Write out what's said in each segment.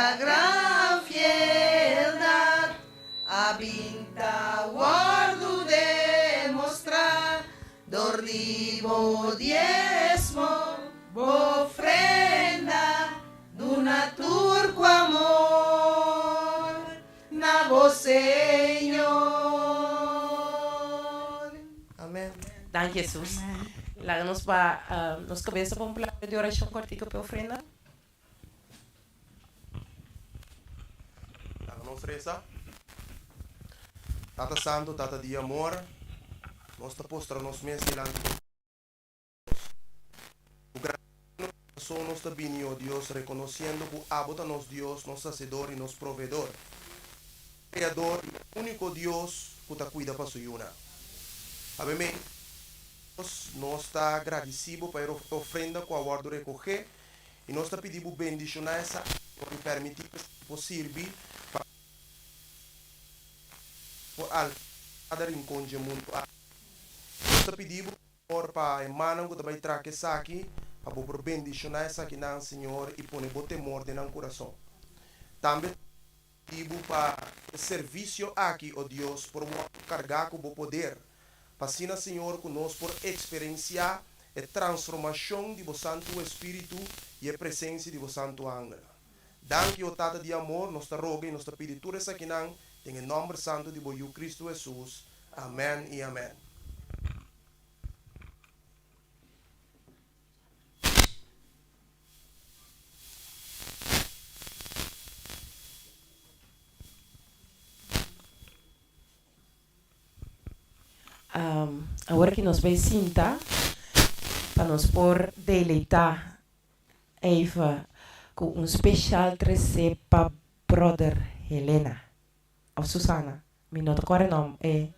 Ora gran fieldad a bin ta wòrdu demostrá dor di bo diesmo, bo ofrenda, duna tur ku amor na bo Señor. Amen. Danki Jesus. Laga nos ba nos kabesa pa un palabra di orashon kòrtiku pa e ofrenda. Laga nos resa. Tata Santu, Tata di amor, nos ta postra nos mes dilanti di Dios. Ku gratitud den nos kurason nos ta bini, o Dios, rekonosiendo ku Abo ta nos Dios, nos Hasedor i nos Proveedor, Kreador i e úniko Dios ku ta kuida pa Su yunan. Abemen, Dios, nos ta gradisí Bo pa e ofrenda ku a wòrdu rekogé I nos ta pidi bo bendishoná esaki, Señor, i permití ku esaki por sirbi pa por alkansá kada rinkon dje mundu aki. Nos ta pidi bo, Señor, pa e mannan ku ta bai traka esaki, pa bo por bendishoná esakinan, Señor, i pone bo temor den nan kurason. Tambe nos ta pidi bo pa e servisio aki, o Dios, por wòrdu kargá ku bo poder, Pa asina, Señor, ku nos por eksperensiá e transformashon di Bo Santu Espíritu i e presensia di Bo Santu Angelnan. Danki, o Tata di amor, nos ta roga i nos ta pidi tur esakinan den e nòmber santu di Bo Yu Kristu Hesus. Amèn i amèn. Awor ki nos bai sinta pa nos por deleitá Eva ku un speshal tresé pa brother Helena of Susana, mi no ta kòrda e nòmber e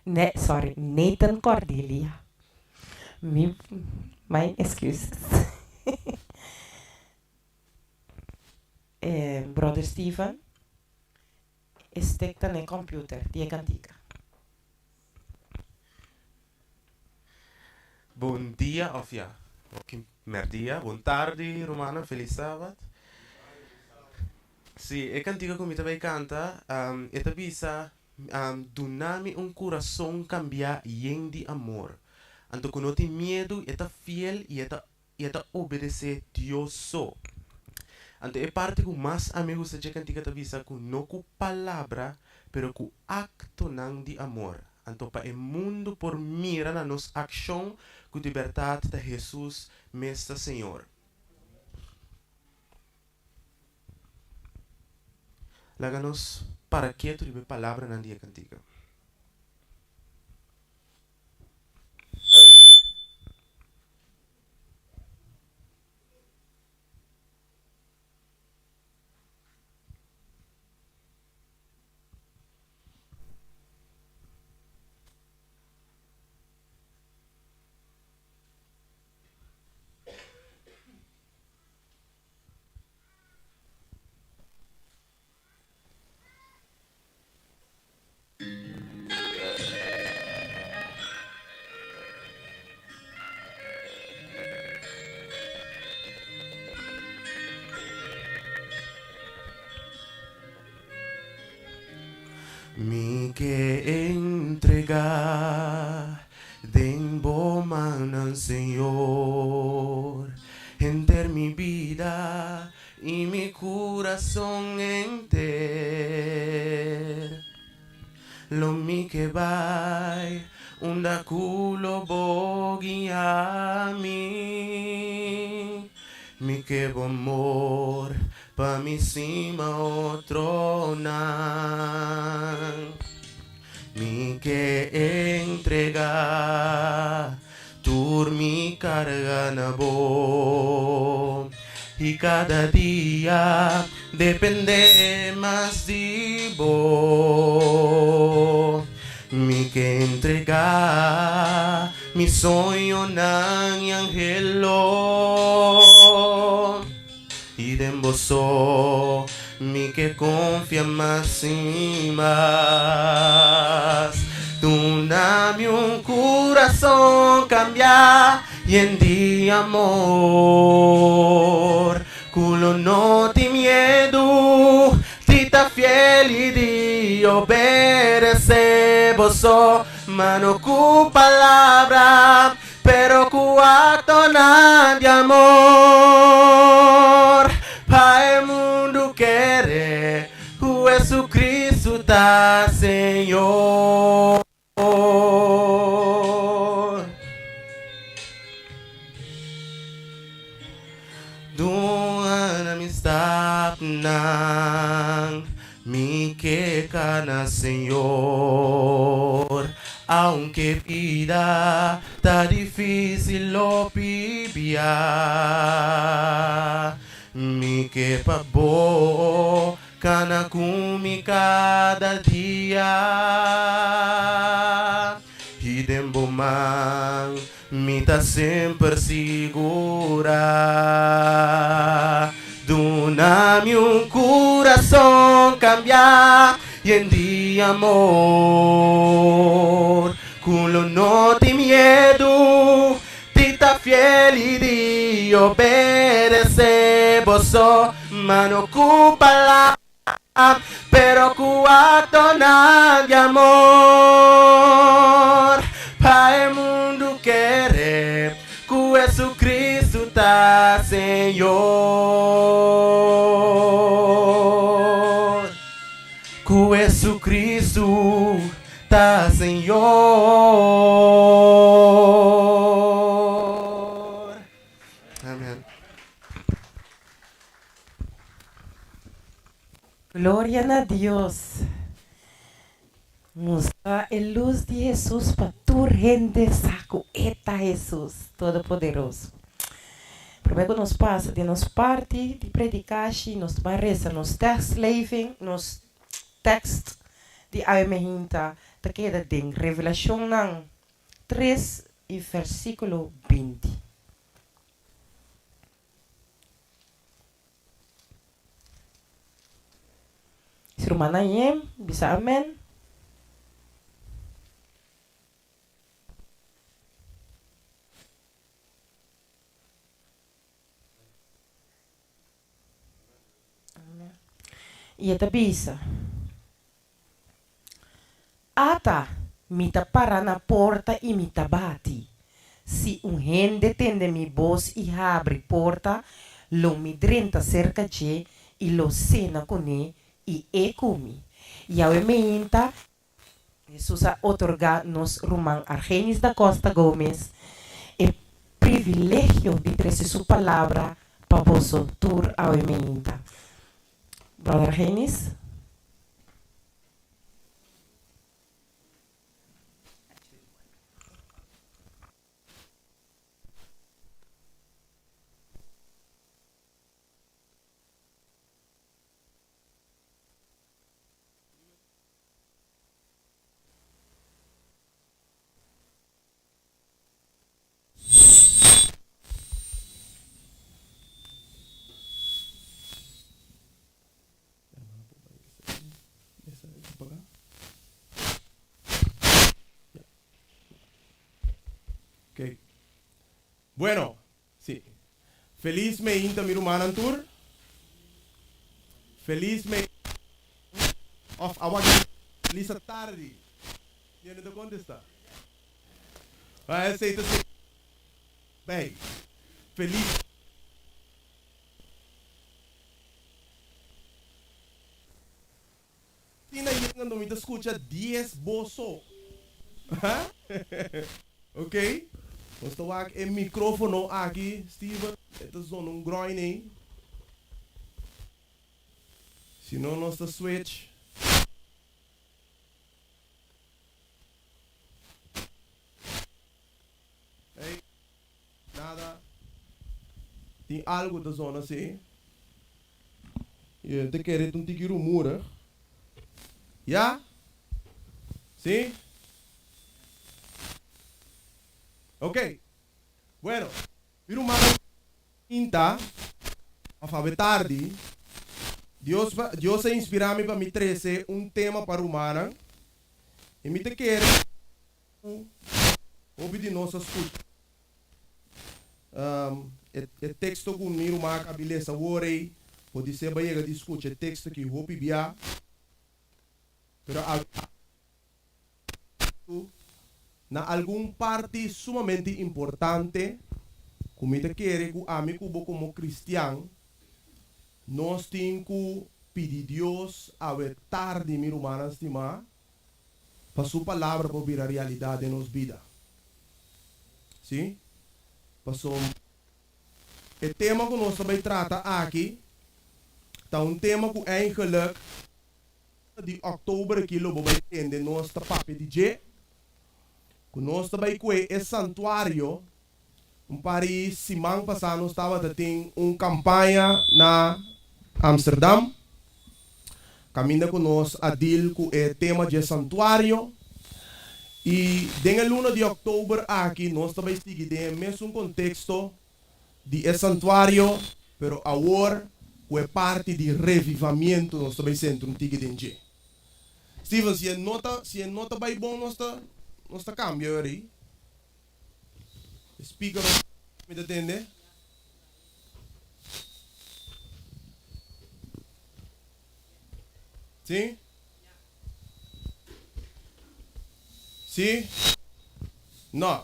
ne sorry Nathan Cordelia mi my excuses brother Steven. E stek ta n'e computer di e cantica. Bon dia of ya oki merdia bon tardi rumannan felis sabat si e cantica cu mi ta bay canta e ta bisa duna mi un curason cambia yen di amor anto cu no tin miedu e ta fiel y e ta i e ta obedesé Dios so. Anto e parti ku mas ami gusta dje kantika ta bisa ku no ku palabra pero ku aktonan di amor. Anto pa e mundu por mira na nos akshon ku di bèrdat ta Hesus mes ta Señor. Laga nos para ketu riba e palabranan di e kantika. Mi ke entregá den bo mannan, Señor, henter mi bida I mi kurason henter lo mi ke bai unda ku lo bo guia mi. Mi ke bo amor pa mi sima otronan. Mi ke entrega tur mi karga na bo i kada dia depende mas di bo. Mi ke entrega mi soñonan i anhelo I den bo so mi ke konfia mas i mas. Duna mi un kurason kambiá yen di amor ku lo no tin. obedesé boso, ma no ku palabra, pero ku aktonan di amor, pa e mundu kere ku Jesucristo ta Señor. Duna mi stapnan, mi ke kana Señor, aunke bida ta difícil hopi bia, mi ke pa bo Kana ku mi kada dia I den bo man mi ta semper sigurá. Duna mi un kurason kambiá yen di amor Ku lo no tin miedu di ta fiel i di obedesé boso. Ma no ku palabra, pero ku aktonan di amor, pa e mundu kere ku Jesucristo ta Señor. Ku Jesucristo ta Señor. Amen. Gloria na Dios! Mustra e lus di Hesus pa tur hende sa ku e ta Hesus Todopoderoso. Promé ku nos pasa den nos parti di predikashi, nos ta ban resa nos tekstleving, nos tekst di awe mehinta ta keda den Revelashonnan tres i versíkulo 20. Si rumannan yen, bisa amen. I e ta bisa, Ata, mi ta para na porta i mi ta bati. Si un hende tende mi bos i habri porta, lo mi drenta serka dje i lo sena kuné i e ku mi. Yahweh meinta, Hesus a otorgá nos ruman Argenis da Costa Gomez e privilegio di trese su palabra pa boso tur awe meinta. Brother Argenis. Ok. Bueno, si. Felis meinta mi rumannan tur. Felis meinta of awa felis atardi. Yende ta contesta. Ah, esey ta ser bay. Felis. Asina yen anto mi ta scucha dies boso. Ha? Ok. Nos ta wak e microfono aki, Steven. E ta zona un groin ey. Si no nos ta switch. Ey. Nada. Tin algo ta zona así. Y te kere ta un tiki rumurig. Ya? Sí? Ok. Bueno, mi rumannan pinta of awe tardi, Dios Dios a inspira mi pa mi trece un tema pa rumannan y mi ta kere ku hopi di nos a skucha e teksto ku mi ruman a kabi lesa awor ei, podisé bo a yega di skucha e teksto ki hopi bia. Pero na algun parti sumamente importante, ku mi ta kere ku ami ku bo komo kristian, nos tin ku pidi Dios awe tardi, mi rumannan stimá, pa su palabra por bira realidat den nos bida. Sí? Pasobra e tema ku nos ta bai trata aki ta un tema ku eigenlijk di òktober aki lo bo bai tende nos ta papia di dje, ku nos ta bai kue e santuario. Un par di siman pasá nos tabata tin un kampaña na Amsterdam, kaminda ku nos a dil ku e tema dje santuario. I den e luna di òktober aki nos ta bai sigui den e mesun konteksto di e santuario, pero awor ku e parti di revivamiento nos ta bai sentra un tiki den dje. Steven, si e no ta, si e no ta bai bon nos ta, nos ta kambia ora ei. E speaker mi ta tende. Si? Si? No.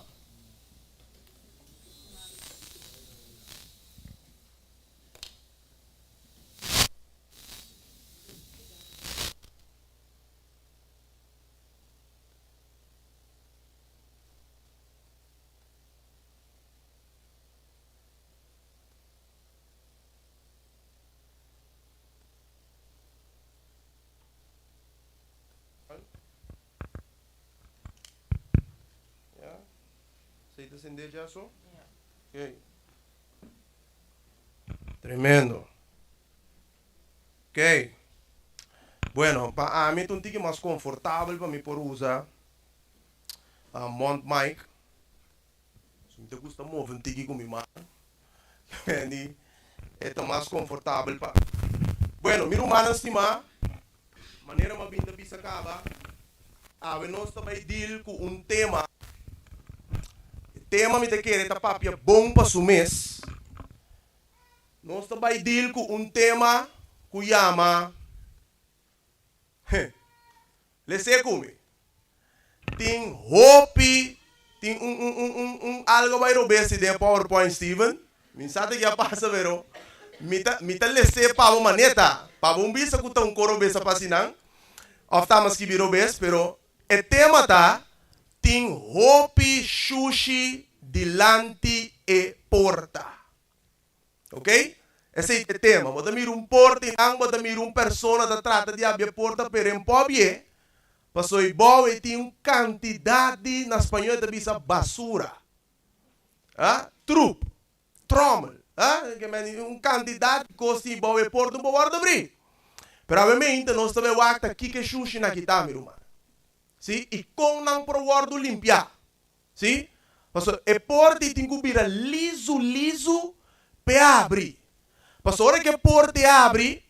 Ja. Esei ta sende dja so? Ok. Tremendo. Ok. Bueno, pa ami ta un tiki mas konfortabel pa mi por usa mond mic. So mi ta gusta move un tiki ku mi man. Di e ta mas konfortabel pa mi. Bueno, mi rumannan stimá, manera mi a bin ta bisa kaba, awe nos ta bai deal ku un tema. E tema mi ta kere ta papia bon pa su mes. Nos ta bai deal ku un tema ku yama Lese ku mi. Tin hopi, tin un un un un un algo bai robes si den PowerPoint Steven. Mi sa ta ke a pasa pero mi ta mi ta lese pa bo maneta, pa bo un bisa ku ta un ko robes a pasa einan of ta ama skibi robes pero e tema ta tin hopi shushi dilanti e porta. Ok? Esei ta e tema. Bo ta mira un porta i nan bo ta mira un persona ta trata di habri e porta pero e no por habié, pasobra ei bou ei tin un kantidat di, na spañó e ta bisa basura, ah, trup, trommel, ah, un kantidat di kos tin bou e porta no por wòrdu abrí. Pero awemente nos ta bai wak ta kiko e shushinan aki ta, mi ruman. Sí, i kon nan por wòrdu limpiá. Sí, pasobra e porta ei tin ku bira lizu lizu p'e abri. Pasobra ora ku e porta ei abri,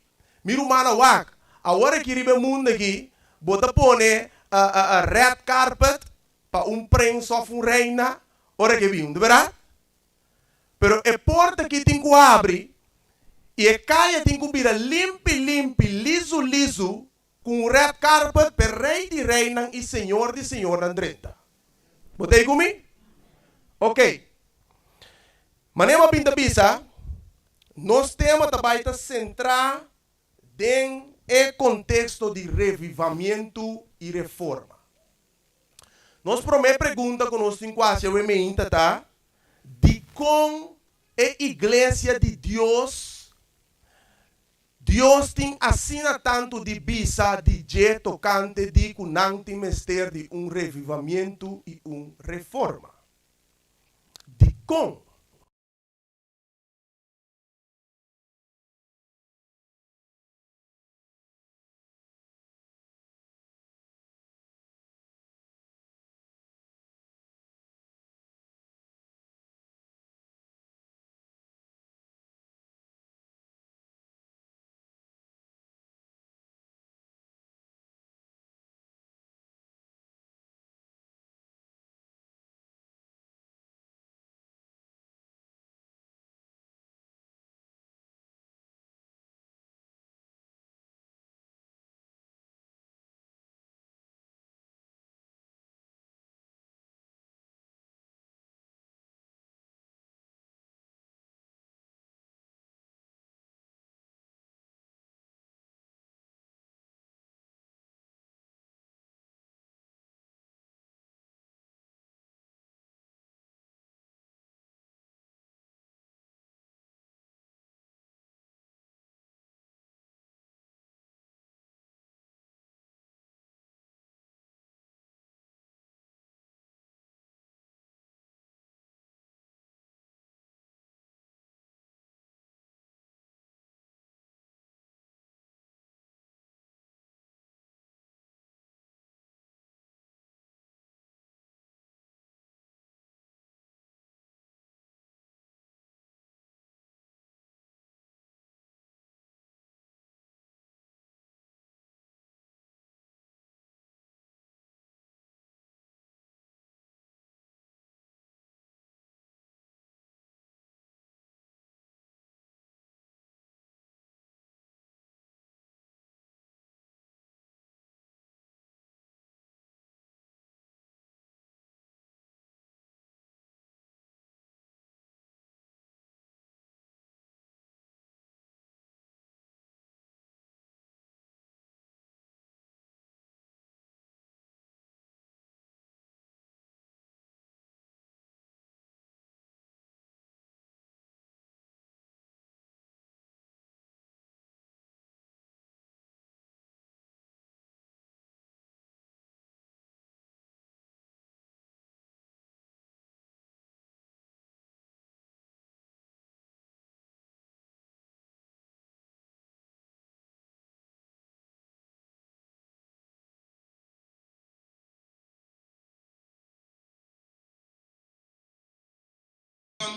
mi ruman a wak, awor aki riba e mundu aki, bo ta pone red carpet pa un prens òf un reina ora ku e bin, bèrdat? Pero e porta aki tin ku abri i e kaya tin ku bira limpi limpi, lizu lizu, Ku un red carpet p'e Rey di reynan i Señor di señornan drenta. Bo ta ei ku mi? Ok. Manera bo a bin ta bisa, nos tema ta bai ta sentrá den e konteksto di revivamientu i reforma. Nos promé pregunta ku nos tin ku hasi awe meinta ta, Dikon e Iglesia di Dios Dios tin asina tantu di bisa di dje tokante di ku nan tin mester di un revivamientu i un reforma. Dikon?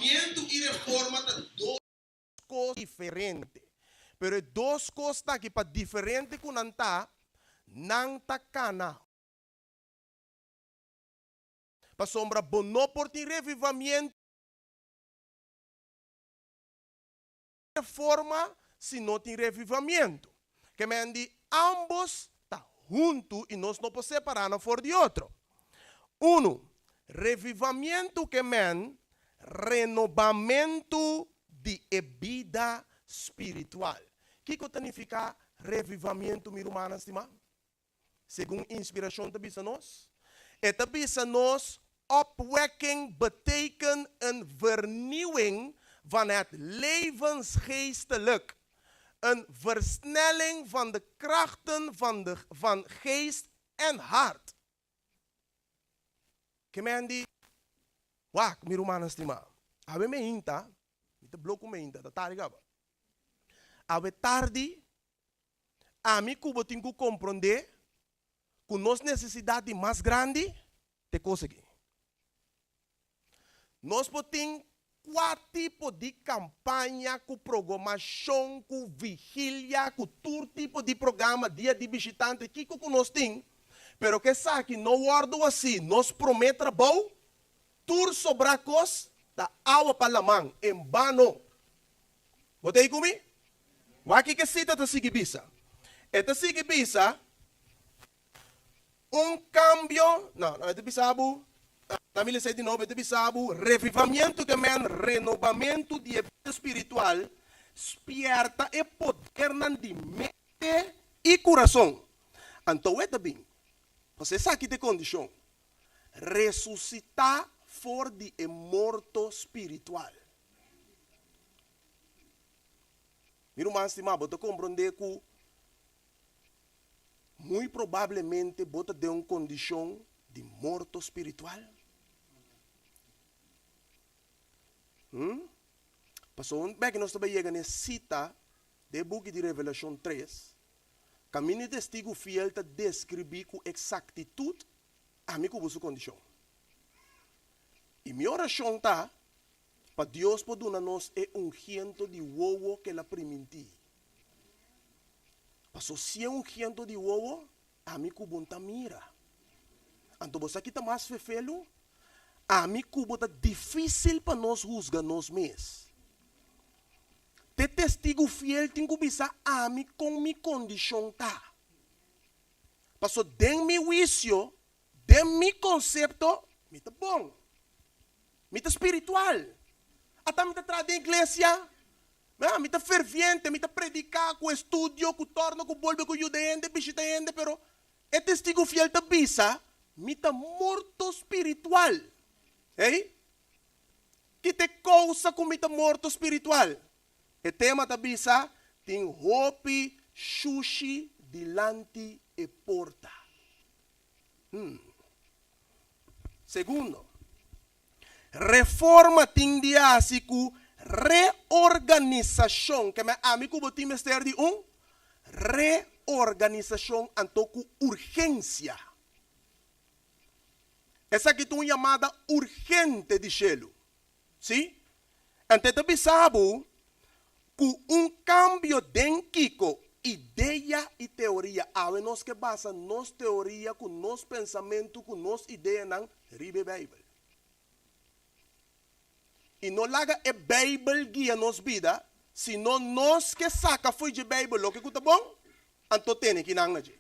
Revivamiento i reforma ta dos kos diferente. Pero e dos kosnan aki pa diferente ku nan ta, nan ta kana. Pasobra bo no por tin revivamiento i reforma si no tin revivamiento. Ke men di ambos ta huntu i nos no por separá nan for di otro. Unu, revivamiento ke men renobamentu di e bida spiritual. Kiko ta nifiká revivamiento, mi rumannan stimá? Segun inspirashon ta bisa nos, e ta bisa nos opwekking beteken een vernieuwing van het levensgeestelijk, een versnelling van de krachten van de van geest en hart. Ke men di, Wak, mi rumannan stimá, awe me hinta, mi ta blo ku me hinta, ta tardi kaba. Awe tardi, Ami ku bo tin ku komprondé ku nos nesesidat di mas grandi ta e kos aki. Nos por tin kua tipo di kampaña, ku progromashon, ku vigilia, ku tur tipo di programa, dia di bishitante, kiko ku nos tin, pero ku esaki no wòrdu hasi nos promé trabou, tur sobrá kos ta awa pa laman, en bano. Bo ta ei ku mi? Wak kiko e sita ta sigui bisa. E ta sigui bisa, Un kambio, no, no, e ta bisa bo, na mi lesa e di nobo, e ta bisa bo, revivamiento ke men renobamentu di e bida spiritual, spierta e podernan di mente i kurason. Anto e ta bin, pasobra esaki ta e kondishon, resusitá for di e morto spiritual. Mi ruman stimá, bo ta komprondé ku muy probablemente bo ta den un kondishon di morto spiritual? Hm? Pasobra un bek nos ta bai yega na e sita den e buki di Revelashon tres, kaminda e testigu fiel ta deskribí ku eksaktitut ami ku bo su kondishon. I mi orashon ta Pa Dios por duna nos e ungiento di wowo ku el a primintí. Paso si e ungiento di wowo, ami ku bo n'ta mira. Anto bo sa ki ta mas fefelu? Ami ku bo ta difísil pa nos husga nos mes. T'e testigu fiel tin ku bisa ami kon mi kondishon ta. Paso den mi huisio, den mi konsepto, mi ta bon. Mi ta spiritual. Ata mi ta traha den iglesia. Mi ta ferviente, mi ta prediká ku estudio, ku torno, ku bolbe, ku yuda hende, bishita hende, pero e Testigu fiel ta bisa, Mi ta morto spiritual. Hey? Ki ta e kousa ku mi ta morto spiritual? E tema ta bisa, Tin hopi shushi dilanti e porta. Hmm. Segundo, reforma tin di hasi ku reorganisashon. Ke men ami ku bo tin mester di un reorganisashon anto ku urgensia. Esaki ta un yamada urgente di shelu. Sí. Anto e ta bisa bo ku un kambio den kiko idea i teoria. Awe nos ke basa nos teoria ku nos pensamentu ku nos ideanan riba e Beibel. I no laga e Beibel guia nos bida, sino nos ke saka fo'i dje Beibel loke ku ta bon, anto tene kinan na dje.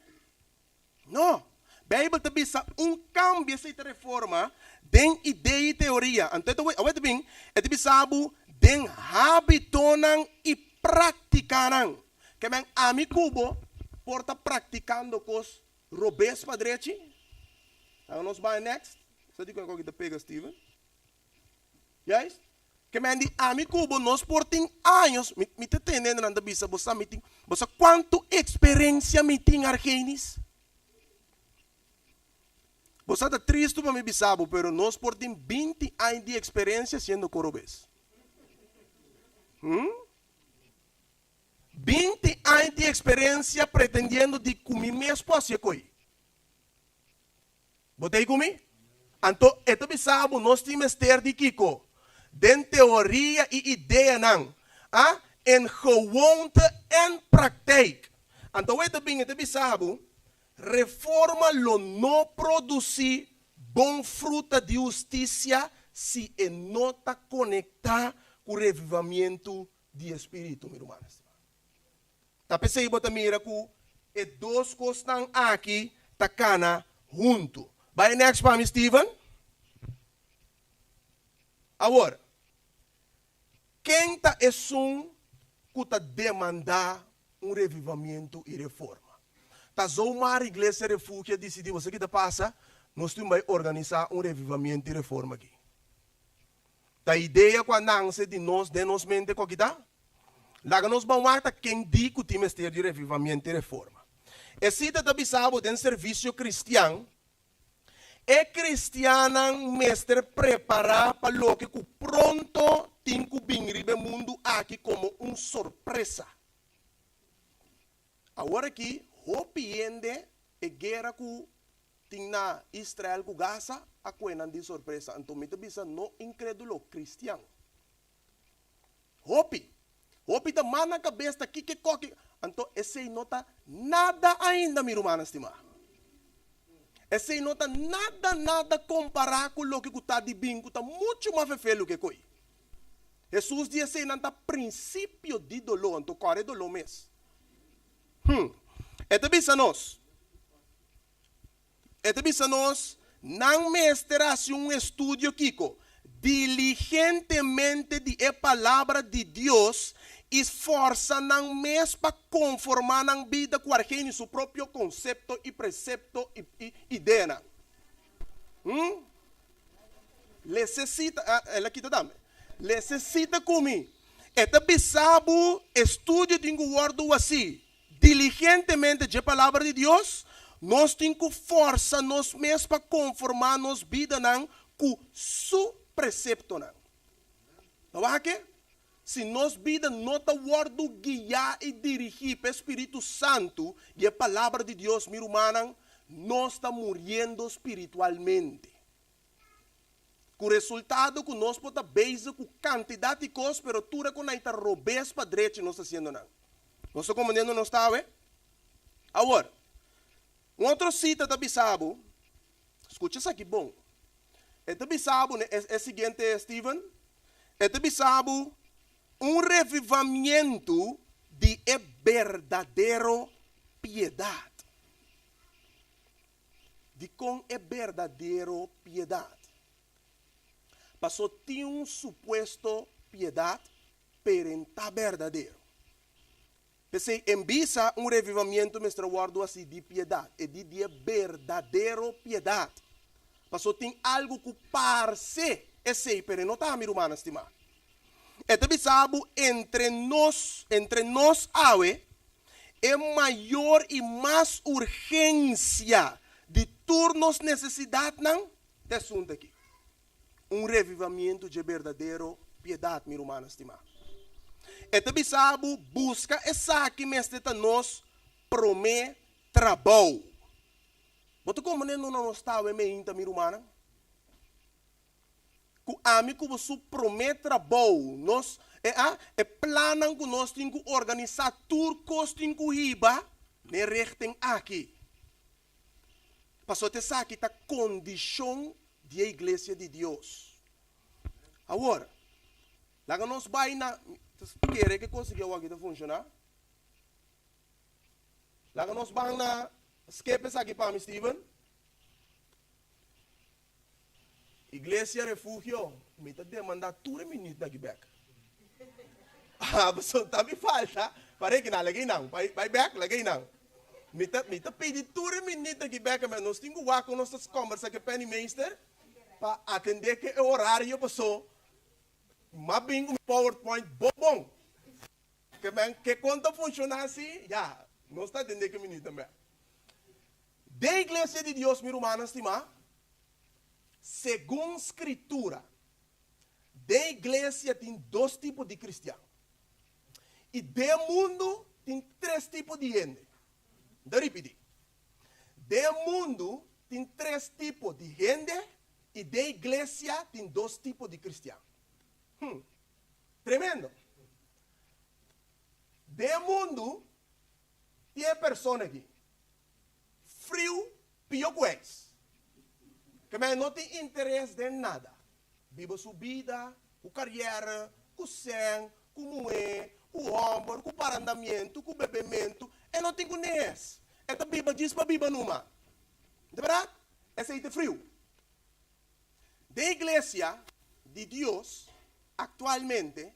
No. Beibel ta bisa un kambio, esei ta reforma, den idea i teoria. Anto e ta awor ta bin, e ta bisa bo den hábitonan i práktikanan. Ke men ami ku bo por ta praktikando kos robes pa drechi? Laga nos bai next. Sa dikon e koki ta pega Steven? Juist. Ke men di ami ku bo nos por tin años, mi mi ta tende nan ta bisa bo sa mi tin, bo sa kuantu eksperensia mi tin Argenis? Bo sa ta tristu pa mi bisa bo pero nos por tin binti aña di eksperensia siendo korobes. Hm? Binti aña di eksperensia pretendiendo di ku mi mes por hasi e koi. Bo ta ei ku mi? Anto e ta bisa bo, nos tin mester di kiko? Den teoria i ideanan, a in gewoonte en praktijk. Anto e ta bin e ta bisa bo, Reforma lo no produsí bon fruta di hustisia si e no ta konektá ku revivamentu di e spiritu, mi rumannan stimá. Ta p'esei bo ta mira ku e dos kosnan aki ta kana huntu. Bai next pa mi, Steven. Awor, ken ta esun ku ta demandá un revivamentu i reforma? Ta zomaar Iglesia Refugio a disidí, bo sa ki ta pasa? Nos tin bai organisá un revivamentu i reforma aki. Ta idea ku a nanse di nos den nos mente ku aki ta? Laga nos ban wak ta ken di ku tin mester di revivamentu i reforma. E sita ta bisa bo den servisio kristian, e kristiannan mester prepará pa loke ku pronto tin ku bin riba e mundu aki komo un sorpresa. Awor aki hopi hende e guera ku tin na Israel ku Gaza a kue nan di sorpresa. Anto mi ta bisa no inkredulo, kristian. Hopi, hopi ta man nan kabes ta kiko koki. Anto esei no ta nada ainda mi rumannan stimá. Esei no ta nada nada kompará ku loke ku ta di bin ku ta muchu mas fefelu ke koi. Hesus di eseinan ta prinsipio di doló, anto kòrda e doló mes. Hm. E ta bisa nos, e ta bisa nos, nan mester hasi un estudio kiko? Diligentemente di e Palabra di Dios i sforsa nan mes pa konformá nan bida ku Argenio su propio konsepto i presepto i ideanan. Hm. Lesesita, ah, el a kita tambe. Lesesita ku mi. E ta bisa bo estudio tin ku wòrdu hasí diligentemente dje Palabra di Dios. Nos tin ku fòrsa nos mes pa konformá nos bidanan ku Su preseptonan. Ta wak ke? Si nos bida no ta wòrdu guiá i dirigí pa e Spiritu Santu i e Palabra di Dios, mi rumannan, nos ta muriendo spiritualmente. Ku resultado ku nos por ta bezig ku kantidat di kos, pero tur e ku nan ta robes pa drechi nos ta hasiendo nan. Nos ta komprendiendo nos ta awe? Awor, un otro sita ta bisa bo, skucha esaki bon, e ta bisa bo, e siguiente Steven, e ta bisa bo un revivamiento di e berdadero piedat. Dikon e berdadero piedat? Paso tin un supuesto piedat, pero en ta berdadero. P'esei en bisa un revivamiento mester wòrdu hasi di piedat, e di di e berdadero piedat. Paso tin algu ku parse esei, pero e no ta, mi rumannan stimá. E ta bisa bo entre nos, entre nos awe, E mayor i mas urgensia di tur nos nesesidatnan ta esun ta aki, un revivamiento dje berdadero piedat, mi rumannan stimá. E ta bisa bo, buska esaki mester ta nos promé trabou. Bo ta komprendé no na nos ta awe meinta, mi rumannan? Ku ami ku bo su promé trabou, nos e a e plannan ku nos tin ku organisá tur kos tin ku hiba n'e richting aki. Pasobra ta esaki ta kondishon di e iglesia di Dios. Awor, laga nos bai na, ta kere ku e kos aki awor aki ta funshoná? Laga nos ban na, skep esaki pa mi, Steven. Iglesia Refugio, mi ta demanda tur e minuutnan aki bek. Ah, pasobra ta mi falta, pare ki nan, laga einan, bai, bai bek, laga einan. Mi ta, mi ta pidi tur e minuutnan aki bek, amen. Nos tin ku wak kon nos ta kombersa ku e penningmeester pa atendé ku e orario, paso m'a bin ku mi powerpoint bon bon. Ke men, ke kon ta funshoná si, ya, nos ta atendé ku e minuutnan bek. Den Iglesia di Dios, mi rumannan stimá, segun Skritura, den iglesia tin dos tipo di kristian, i den mundu tin tres tipo di hende. Mi ta ripití, Den mundu tin tres tipo di hende, i den iglesia tin dos tipo di kristian. Tremendo. Den mundu tin e persona aki. Friu pió ku ijs. Ke men no tin interes den nada. Biba su bida, ku kariera, ku sèn, ku muhé, ku hòmber, ku parandamentu, ku bebementu. E no tin ku nes. E ta biba djis pa biba numa. Di bèrdat? Esei ta friu. Den iglesia di Dios aktualmente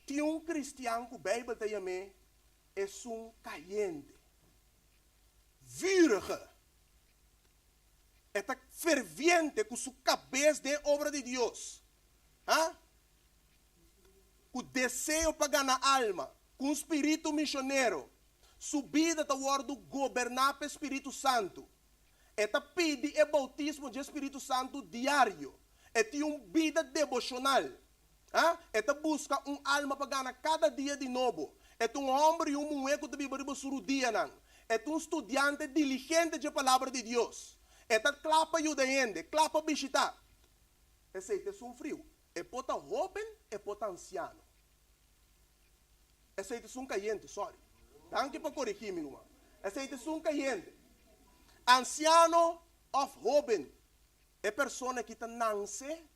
tin un kristian ku Beibel ta yam'é esun kayente, vurige. E ta ferviente ku su kabes den e obra di Dios, ha? Ku deseo pa gana alma, ku un spiritu mishonero. Su bida ta wòrdu goberná pa e Spiritu Santu. E ta pidi e boutismo dje Spiritu Santu diario. E tin un bida deboshonal. Ha? E ta buska un alma pa gana kada dia di nobo. E ta un hòmber i un muhé ku ta biba riba su rudianan. E ta un studiante diligente dje Palabra di Dios. E ta kla pa yuda hende, kla pa bishitá. Esei ta esun friu. E por ta hóben, e por ta ansiano. Esei ta esun kayente, sorry. Danki pa korigí mi, ruman. Esei ta esun kayente. Ansiano òf hóben, e persona ki ta nanse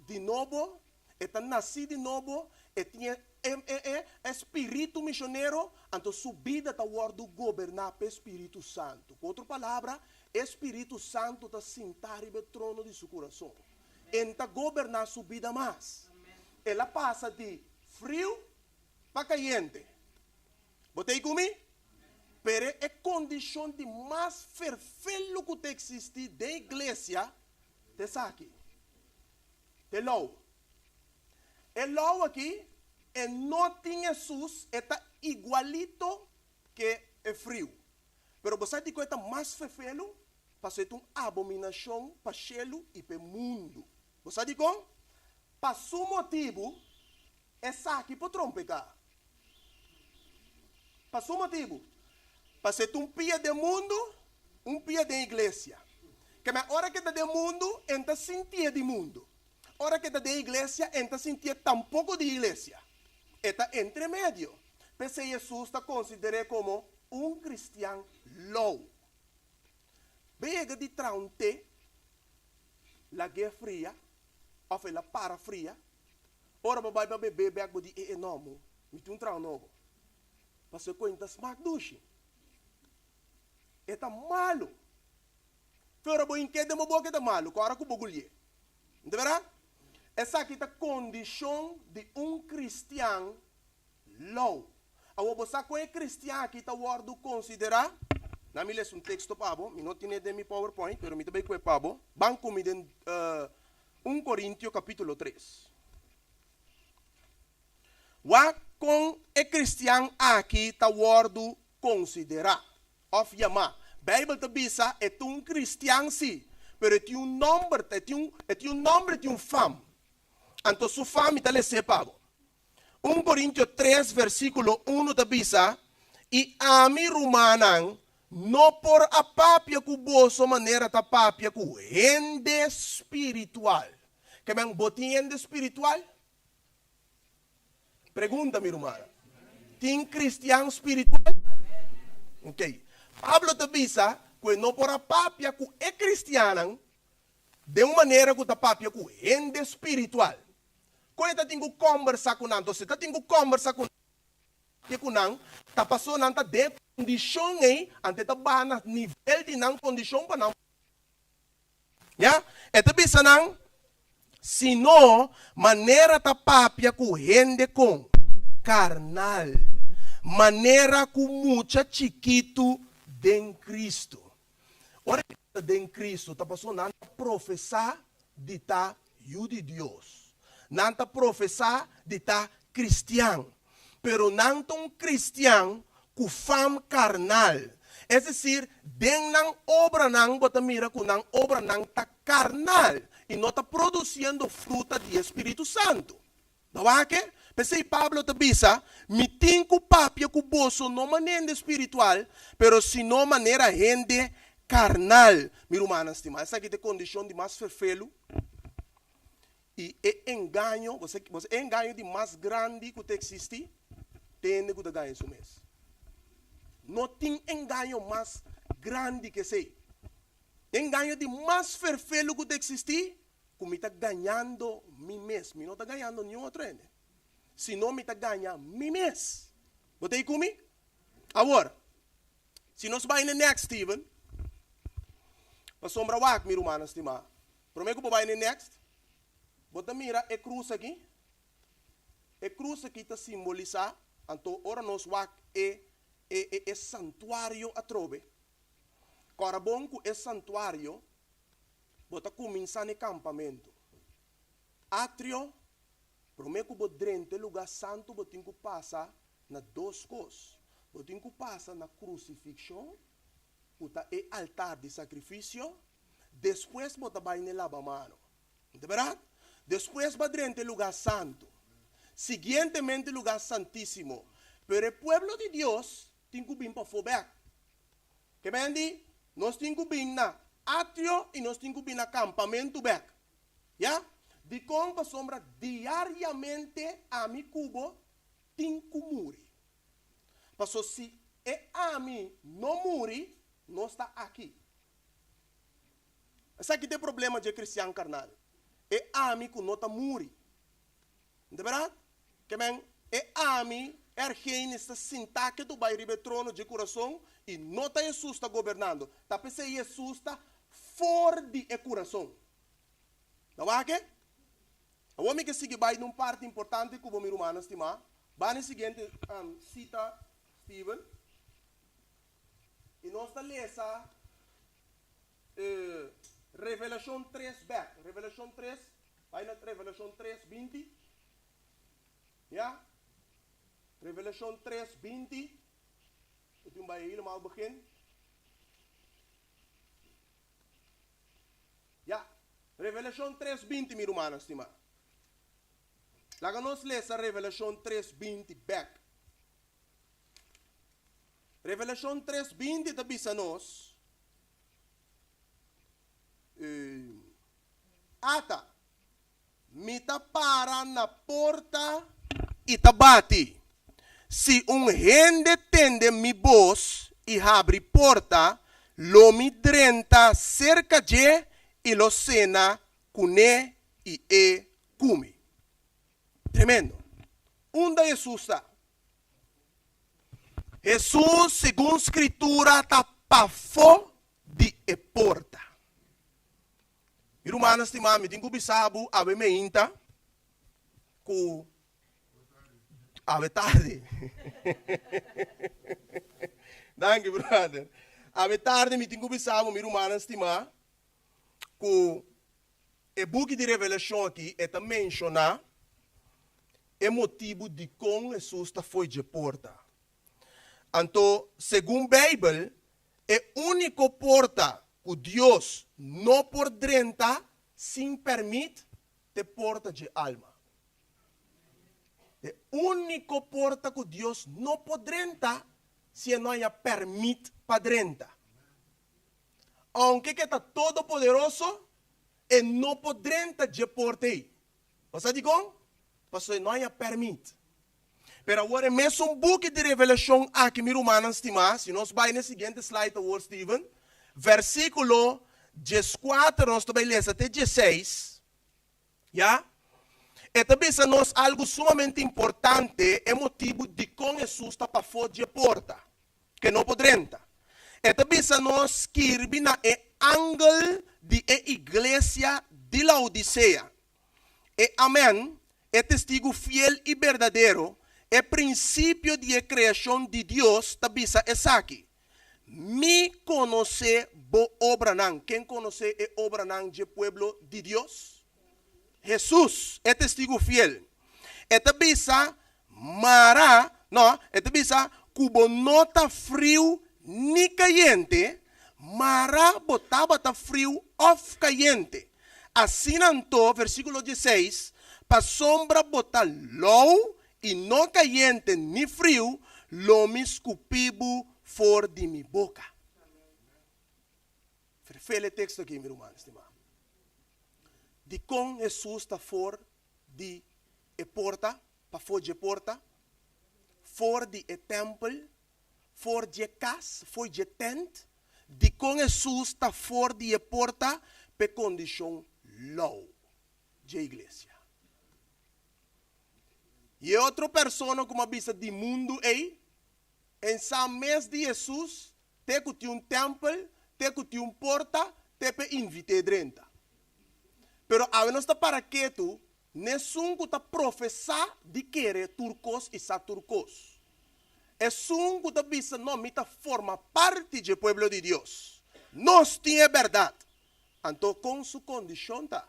di nobo, e ta nasí di nobo, e tin e e e e spiritu mishonero, anto su bida ta wòrdu goberná p'e Spiritu Santu. Ku otro palabra, e Spiritu Santu ta sintá riba e trono di su kurason. E n ta goberná su bida mas. El a pasa di friu pa kayente. Bo ta ei ku mi? Pero e kondishon di mas ferfelu ku ta eksistí den iglesia ta esaki, ta e lou. E lou aki, e no tin Hesus, e ta igualito ke e friu. Pero bo sa dikon e ta mas ferfelu? Pasobra e ta un abominashon pa shelu i pa e mundu. Bo sa dikon? Pa su motibu, esaki por trompeká. Pa su motibu, pasobra e ta un pia den mundu, un pia den iglesia. Keme ora ke ta den mundu, e n'ta sintié di mundu. Ora ke ta den iglesia, e n'ta sintié tampoko di iglesia. E ta entre medio. P'esei Hesus ta konsider'é komo un kristian lou. Bo yega di traha un té, lag'é fria, òf el a para fria? Ora bo bai pa bebé bek bo di e e no mo, mi tin un traha nobo. Pasobra e koin ta smak dushi. E ta malu. Fe ora bo hink'é den bo boka e ta malu, ku ora ku bo gulié. No ta bèrdat? Esaki ta kondishon di un kristian lou. Awor bo sa kon e kristian aki ta wòrdu konsiderá? Na mi lesa un teksto pa bo, mi no tine den mi powerpoint, pero mi ta bai kue pa bo. Ban ku mi den 1 Korintio kapítulo 3. Wak kon e kristian aki ta wòrdu konsiderá òf yamá. Beibel ta bisa e ta un kristian sí, pero e tin un nòmber, e tin un, e tin un nòmber, e tin un fam. Anto su fam mi ta les'é pa bo. 1 Korintio 3 versíkulo 1 ta bisa, I ami, rumannan, no por a papia ku boso manera ta papia ku hende spiritual. Ke men, bo tin hende spiritual? Pregunta, mi rumannan. Tin kristian spiritual? Ok. Pablo ta bisa ku e no por a papia ku e kristiannan den un manera ku ta papia ku hende spiritual. Kon e ta tin ku kòmbersá ku nan? Entonces, e ta tin ku kòmbersá ku nan, ku nan ta pasobra nan ta den e kondishon ei, anto e ta baha na nivel di nan kondishon pa nan. Ya, e ta bisa nan, Sino manera ta papia ku hende kon karnal, manera ku mucha chikitu den Kristu. Ora e ta den Kristu ta pasobra nan ta profesá di ta yu di Dios. Nan ta profesá di ta kristian. Pero nan ta un kristian ku fam karnal. Es desir, den nan obranan bo ta mira ku nan obranan ta karnal i no ta produsiendo fruta di e Spiritu Santu. Bo wak? P'esei Pablo ta bisa, Mi tin ku papia ku boso no manera hende spiritual, pero sino manera hende karnal. Mi rumannan stimá, esaki ta e kondishon di mas ferfelu. I e engaño, bo sa bo sa e engaño di mas grandi ku ta eksistí? Ta hende ku ta gaña su mes. No tin engaño mas grandi ku esei. E engaño di mas ferfelu ku ta eksistí, ku mi ta gañando mi mes. Mi no ta gañando niun otro hende, sino mi ta gaña mi mes. Bo ta ei ku mi? Awor, si nos bai na e next, Steven, pasobra wak, mi rumannan stimá, promé ku bo bai na e next, bo ta mira e krus aki? E krus aki ta simbolisá, anto ora nos wak e e e santuario atrobe, kòrda bon ku e santuario bo ta kuminsá na e kampamentu. Atrio, promé ku bo drenta e lugá santu bo tin ku pasa na dos kos. Bo tin ku pasa na krusifikshon, ku ta e altar di sakrifisio, despues bo ta bai na e labamano. No ta bèrdat? Despues bo a drenta e lugá santu, siguientemente e lugá santísimo. Pero e pueblo di Dios tin ku bin pafó bèk. Ke men di, nos tin ku bin na atrio i nos tin ku bin na kampamentu bèk. Ya? Dikon? Pasobra diariamente ami ku bo tin ku muri. Paso si e ami no muri, nos ta aki. Esaki ta e problema dje kristian karnal, e ami ku no ta muri. No ta bèrdat? Ke men, e ami, ergenis, ta sintá ketu bai riba e trono dje kurason i no ta Hesus ta gobernando. Ta p'esei Hesus ta for di e kurason. Ta wak e? Awor mi ke sigui bai na un parti importante ku bo, mi rumannan stimá. Ba na e siguiente sita, Steven. I nos ta lesa Revelashon tres bèk. Revelashon tres, bai na Revelashon tres 20. Ya? Revelashon tres 20. Mi tin bai helemaal begin. Ya, Revelashon tres 20, mi rumannan stimá. Laga nos lesa Revelashon tres 20 bèk. Revelashon tres 20 ta bisa nos, Ata, mi ta para na porta i ta bati. Si un hende tende mi bos i habri porta, lo mi drenta serka dje i lo sena kuné i e ku mi. Tremendo! Unda Hesus ta? Hesus, segun Skritura, ta pafó di e porta. Mi rumannan stimá, mi tin ku bisa bo awe meinta ku awe tardi. Danki, brother. Awe tardi mi tin ku bisa bo, mi rumannan stimá, ku e buki di Revelashon aki e ta menshoná e motibu dikon Hesus ta fo'i dje porta. Anto, segun Beibel, E úniko porta ku Dios no por drenta sin pèrmit ta e porta dje alma. E úniko porta ku Dios no por drenta si e no haña pèrmit pa drenta. Ounke ku e ta todopoderoso, e no por drenta dje porta ei. Bo sa dikon? Pasobra e no haña pèrmit. Pero awor e mesun buki di Revelashon aki, mi rumannan stimá, si nos bai na e siguiente slide awor, Steven, versíkulo 14 nos ta bai lesa te 16, ya, e ta bisa nos algu sumamente importante, e motibu dikon Hesus ta pafó dje porta, ku e no por drenta. E ta bisa nos skirbi na e angel di e iglesia di Laodisea, E Amen, e testigu fiel i berdadero, e prinsipio di e kreashon di Dios, ta bisa esaki, Mi konosé bo obranan. Ken konosé e obranan dje pueblo di Dios? Hesus, e testigu fiel. E ta bisa, Mara, no, e ta bisa ku bo no ta friu ni kayente, mara bo tabata friu òf kayente. Asina anto, versíkulo 16, pasobra bo ta lou i no kayente ni friu, lo mi skupi bo for di mi boka. Ferfel e teksto aki, mi ruman stimá. Dikon Hesus ta for di e porta, pafó dje porta, for di e tèmpel, for dje kas, for dje tènt? Dikon Hesus ta for di e porta p'e kondishon lou dje iglesia? I e otro persona ku mi a bisa di mundu ei, en sa mes di Hesus te ku tin un tèmpel, te ku tin un porta, te p'e invit'é drenta. Pero awe nos ta para ketu n'esun ku ta profesá di kere tur kos i sa tur kos. Esun ku ta bisa, No, mi ta forma parti dje pueblo di Dios. Nos tin e bèrdat. Anto kon su kondishon ta?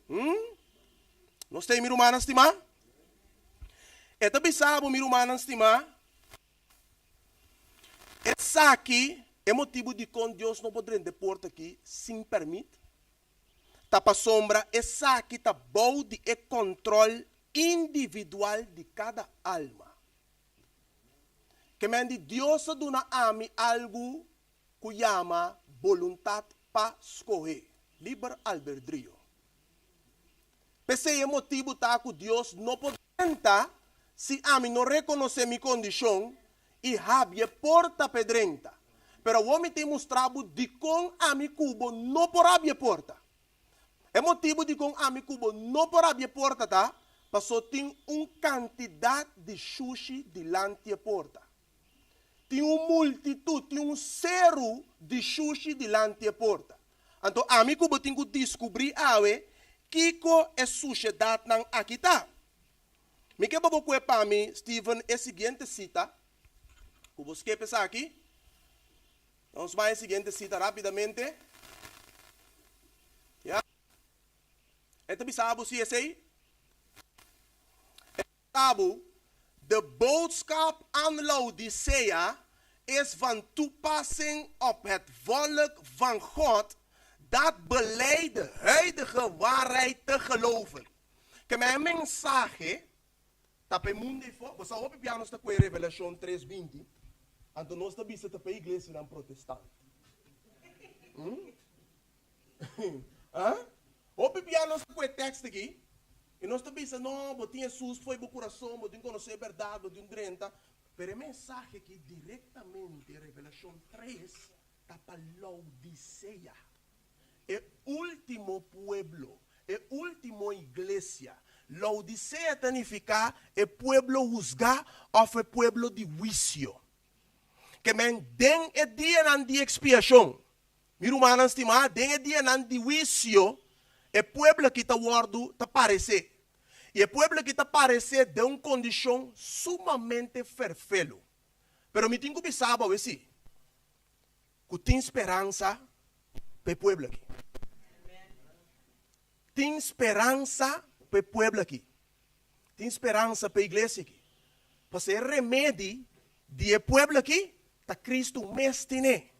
Hm? Nos ta ei, mi rumannan stimá? E ta bisa bo, mi rumannan stimá, Esaki e motibu dikon Dios no por drenta e porta aki sin pèrmit, ta pasobra esaki ta bou di e kòntròl individual di kada alma. Ke men di Dios a duna ami algu ku yama boluntat pa skohe, liber albedrio. P'esei e motibu ta ku Dios no por drenta si ami no rekonosé mi kondishon i habri e porta p'e drenta. Pero awor mi tin mustra bo dikon ami ku bo no por habri e porta. E motibu dikon ami ku bo no por habri e porta ta paso tin un kantidat di shushi dilanti e porta. Tin un multitut, tin un seru di shushi dilanti e porta. Anto ami ku bo tin ku diskubrí awe kiko e sushedatnan aki ta. Mi ke pa bo kue pa mi, Steven, e siguiente sita. Ku bo skep esaki. Nos bai e siguiente sita rápidamente. Ya. E ta bisa bo si esei? E ta bisa bo, De boodschap aan Laodicea is van toepassing op het volk van God dat belijdt de huidige waarheid te geloven. Ke men e mensahe ta pa e mundu ei fo. Bo sa hopi bia nos ta kohe Revelashon tres binti, anto nos ta bisa ta pa e iglesianan protestant. Hm? Hopi bia nos ta kohe tekst aki i nos ta bisa, no, bo tin Hesus fo'i bo kurason, bo tin konosé e bèrdat, bo tin drenta. Pero e mensahe aki direktamente, Revelashon tres, ta pa Laodisea. E último pueblo, e último iglesia. Laodisea ta nifiká e pueblo husgá òf e pueblo di huisio. Ke men den e dianan di ekspiashon, mi rumannan stimá, den e dianan di huisio, e pueblo aki ta wòrdu ta paresé. I e pueblo aki ta paresé den un kondishon sumamente ferfelu. Pero mi tin ku bisa bo awesí. Ku tin speransa pa e pueblo aki. Tin speransa pa e pueblo aki. Tin speransa pa e iglesia aki. Pasobra e remedi di e pueblo aki ta Cristo mes tine.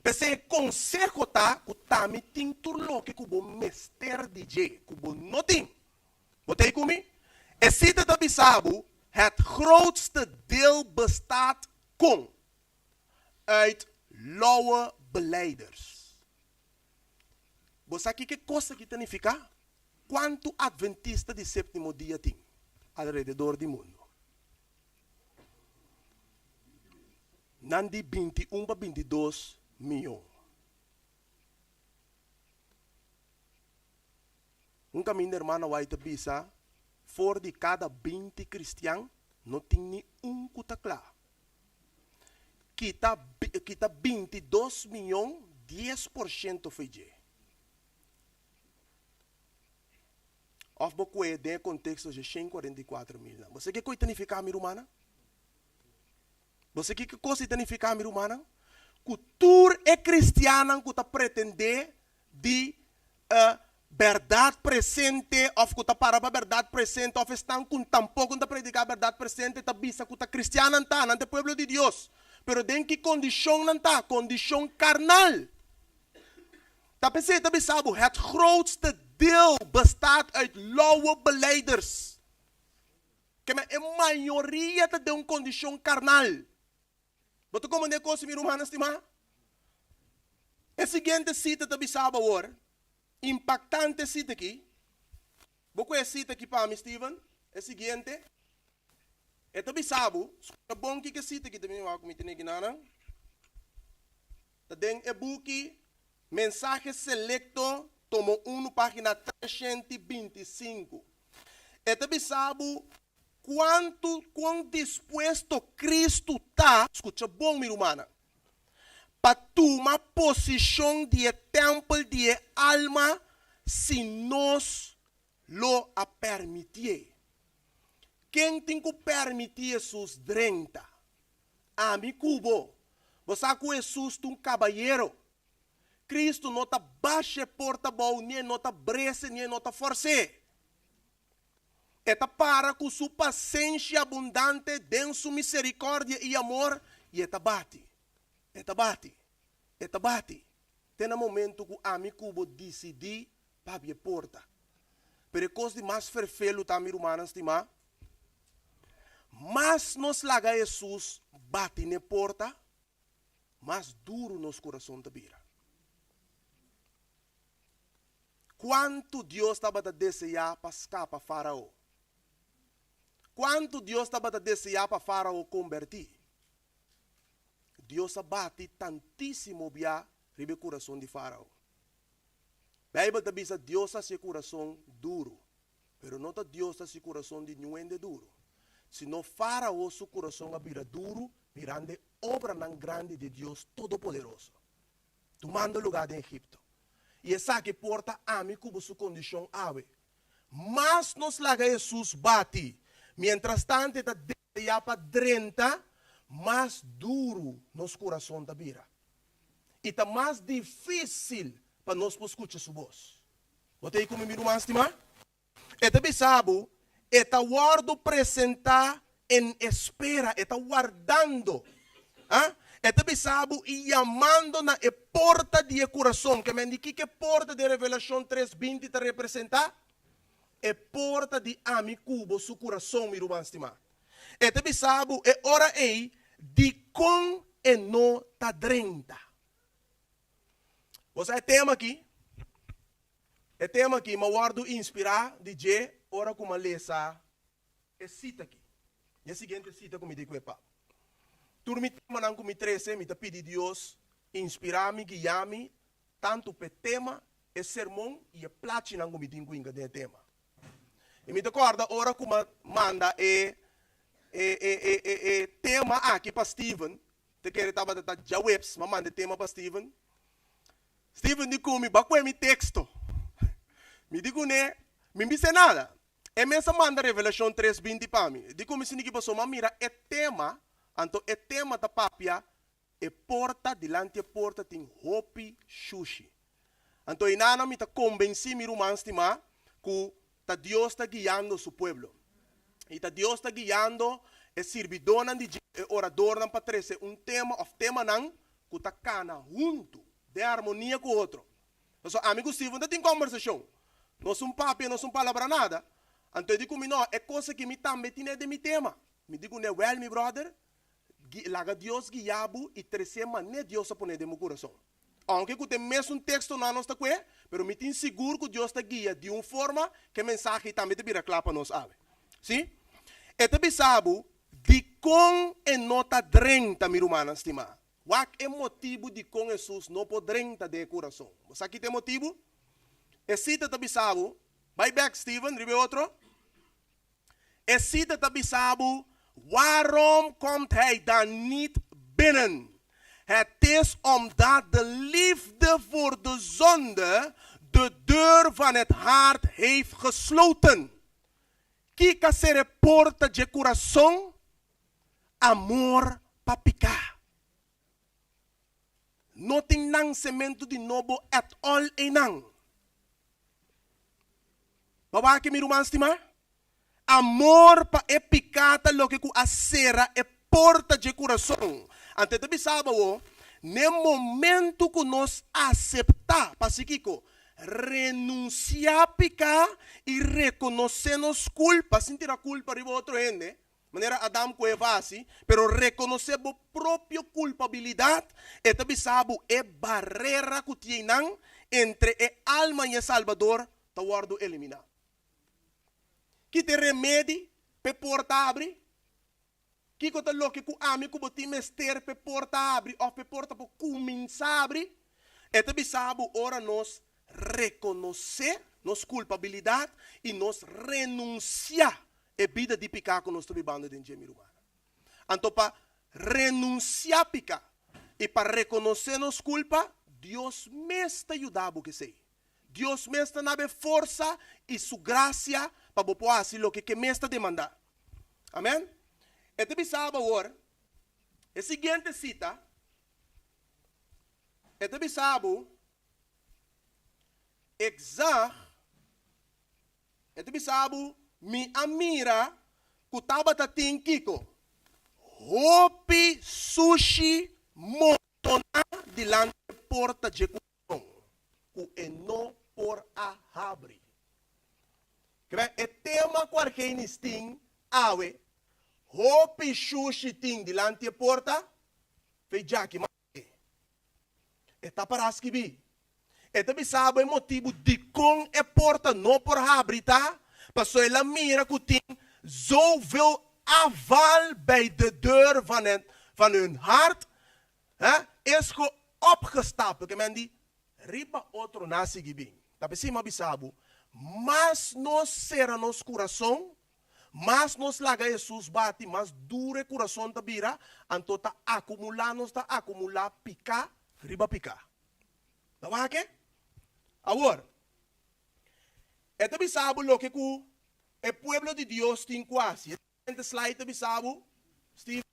P'esei e konseho ta ku tami tin tur loke ku bo mester di dje, ku bo no tin. Bo ta ei ku mi? E sita ta bisa bo, Het grootste deel bestaat kon. Uit lauwe belijders. Bo sa kiko e kos aki ta nifiká? Kuantu Adventista di Séptimo Dia tin alrededor di mundu? Nan di 21 pa 22 mion. Un kaminda hermana White ta bisa, For di kada 20 kristian, no tin ni un ku ta kla. Kita kita 22 miyon 10% fo'i dje. Òf bo kue den e konteksto dje 144 mil nan. Bo sa kiko i ta nifiká mi rumannan? Bo sa kiko kos i ta nifiká mi rumannan? Ku tur e kristiannan ku ta pretendé di e bèrdat presente òf ku ta para pa bèrdat presente òf esnan ku tampoko no ta prediká bèrdat presente ta bisa ku ta kristiannan ta, nan ta e pueblo di Dios. Pero den ki kondishon nan ta? Kondishon karnal. Ta p'esei ta bisa bo, het grootste deel bestaat uit lauwe belijders. Keme e mayoria ta den un kondishon karnal. Bo ta komprendé kos, mi rumannan stimá? E siguiente sita ta bisa bo awor. Impaktante sita aki. Bo ku e sita aki pa mi, Steven? E siguiente. E ta bisa bo, skucha bon kiko e sita aki ta bini wak ku mi tene kinanan. Ta den e buki Mensahe Selecto, tomo unu, página 325. E ta bisa bo kuantu, kon dispuesto Kristu ta, skucha bon mi rumannan, pa tuma posishon di e tèmpel di e alma si nos lo a pèrmitié. Ken tin ku pèrmití Hesus drenta? Ami ku bo. Bo sa ku Hesus ta un kabayero. Kristu no ta basha e porta abou, ni e no ta brese, ni e no ta fòrs'é. E ta para ku su pasenshi abundante den su miserikòrdia i amor, i e ta bati, e ta bati, e ta bati, te na momentu ku ami ku bo disidí pa habri e porta. Pero e kos di mas ferfelu ta, mi rumannan stimá, mas nos laga Hesus bati n'e porta, mas duru nos kurason ta bira. Kuantu Dios tabata deseá pa skapa Fárao? Kuantu Dios tabata deseá pa Fárao kombertí? Dios a bati tantísimo bia riba e kurason di Fárao. Beibel ta bisa Dios a hasi e kurason duru, pero no ta Dios ta hasi kurason di niun hende duru, sino Fárao su kurason a bira duru mirando e obranan grandi di Dios Todopoderoso. Tumando lugá den Egipto. I esaki por ta ami ku bo su kondishon awe. Mas nos laga Hesus bati, mientrastante e ta deseá pa drenta, mas duru nos kurason ta bira. I ta mas difísil pa nos por skucha su bos. Bo ta ei ku mi, mi ruman stimá? E ta bisa bo, e ta wòrdu presentá en espera, e ta wardando. A E ta bisa bo i yamando na e porta di e kurason. Ke men di kiko e porta den Revelashon tres 20 ta representá? E porta di ami ku bo su kurason, mi ruman stimá. E ta bisa bo e ora ei dikon e no ta drenta. Bo sa e tema aki? E tema aki m'a wòrdu inspirá di dje ora ku m'a lesa e sita aki. E siguiente sita ku mi di ku e pap. Tur mi temanan ku mi trese, mi ta pidi Dios inspirá mi, guiá mi, tantu p'e tema, e sermon i e plachinan ku mi tin ku hinka den e tema. I mi ta kòrda ora ku m'a manda e e e e e tema aki pa Steven, te kere tabata ta djaweps, m'a manda e tema pa Steven. Steven di ku mi, Ba kue mi teksto. Mi di kuné, Mi bis'é nada. E mes a manda Revelashon tres 20 pa mi. Di ku mi sinti ki pasobra mi a mira e tema, anto e tema ta papia e porta, dilanti e porta tin hopi shushi. Anto einana mi ta kombensí mi ruman stimá ku ta Dios ta guiando su pueblo. I ta Dios ta guiando e sirbidónan di dje, e oradornan pa trese un tema òf temanan ku ta kana huntu den armonia ku otro. Pasobra ami ku Steven ta tin kòmbersashon. Nos un papia, nos un palabra nada. Anto e di ku mi, No, e kos aki mi tambe tine den mi tema. Mi di kuné, Wèl, mi bròder, laga Dios guia bo i tres'é manera Dios a pon'é den bo kurason. Aunke ku ta e mesun tekstonan nos ta kue, pero mi tin sigur ku Dios ta guia di un forma ku e mensahe tambe ta bira kla pa nos awe. Sí? E ta bisa bo dikon e no ta drenta, mi rumannan stimá. Wak e motibu dikon Hesus no por drenta den e kurason. Bo sa ki ta e motibu? E sita ta bisa bo, bai bèk Steven, riba e otro. E sita ta bisa bo, Waarom komt hij dan niet binnen? Het is omdat de liefde voor de zonde de deur van het hart heeft gesloten. Kiko a ser e porta dje kurason? Amor pa piká. No tin nansementu di nobo at all einan. Bo wak mi ruman stimá? Amor pa e piká ta loke ku a sera e porta dje kurason. Anto e ta bisa bo awo, n'e momentu ku nos aseptá, pasi kiko? Renunsiá piká i rekonosé nos kulpa, sin tira kulpa riba otro hende, manera Adam ku Eva hasi, pero rekonosé bo propio kulpabilidat, e ta bisa bo e barera ku tin einan. entre e alma i e Salbador ta wòrdu eliminá. Ki ta e remedi pa e porta habri? Kiko ta loke ku ami ku bo tin mester pa e porta habri òf pa e porta por kuminsá habri? E ta bisa bo ora nos rekonosé nos kulpabilidat i nos renunsiá e bida di piká ku nos ta bibando den dje, mi rumannan. Anto pa renunsiá piká i pa rekonosé nos kulpa, Dios mes ta yuda bo ku esei. Dios mes ta na bo e forsa i su grasia pa bo por hasi loke ke mes ta demandá. Amèn. E ta bisa bo awor e siguiente sita, e ta bisa bo, Ik zag, e ta bisa bo, mi a mira ku tabata tin kiko? Hopi sushi montoná dilanti e porta dje kurason, ku e no por a habri. Kre e tema ku Argenis tin awe, hopi shushi tin dilanti e porta, fe djaki mas e. E ta pará skibí. E ta bisa bo e motibu dikon e porta no por habri ta pasobra el a mira ku tin zoveel afval bij de deur van het van hun hart, hè, is ge opgestapeld. Ke men di, riba otro nan a sigui bin. Ta p'esei mi a bisa bo, mas nos sera nos kurason, Mas nos laga Hesus bati, mas duru e kurason ta bira, anto ta akumulá nos ta akumulá piká riba piká. Ta wak e? Awor, e ta bisa bo loke ku e pueblo di Dios tin ku hasi. E siguiente slide ta bisa bo, Steven.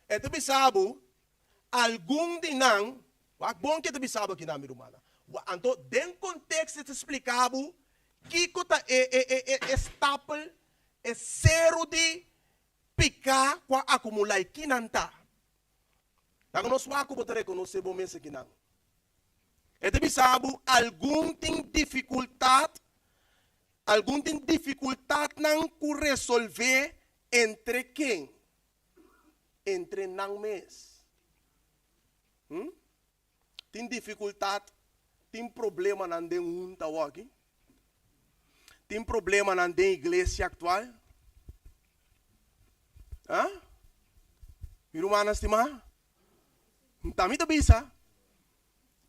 E ta bisa bo, algun di nan, wak bon ke ta bisa bo akinan mi rumannan. Anto den konteksto e ta splika bo kiko ta e e e e e stapel, e seru di piká ku a akumulá i kinan ta. Laga nos wak ku bo ta rekonosé bo mes akinan. E ta bisa bo algun tin difikultat, algun tin difikultatnan ku resolvé entre ken? Entre nan mes. Hm? Tin difikultat, tin problemanan den hunta awor aki? Tin problemanan den iglesia aktual? Ha? Mi rumannan stimá, ta mi ta bisa,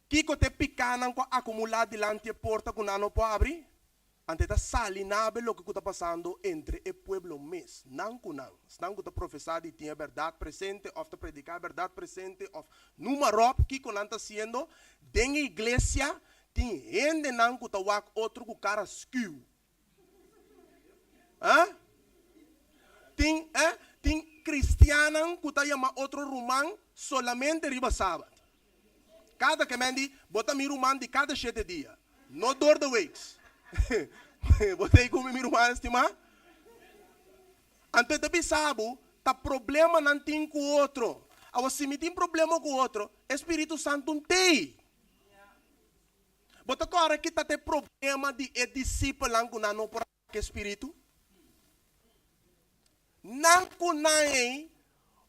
kiko ta e pikánan ku a akumulá dilanti e porta ku nan no por abri? Anto e ta sali nabe loke ku ta pasando entre e pueblo mes, nan ku nan, esnan ku ta profesá di tin e bèrdat presente òf ta prediká e bèrdat presente òf numa ròp kiko nan ta hasiendo, den e iglesia tin hendenan ku ta wak otro ku kara skiu. Ah? Tin, eh, tin kristiannan ku ta yama otro ruman solamente riba sabat. Kada ke men di, bo ta mi ruman di kada shete dia, no door de weeks. Bo ta ei ku mi, mi ruman estimá? Anto e ta bisa bo, ta problemanan tin ku otro. Awor, si mi tin problema ku otro, e Spiritu Santu n'tei. Bo ta kòrda ki ta ta e problema di e disipelnan ku nan no por a saka e Spiritu? Nan ku nan ei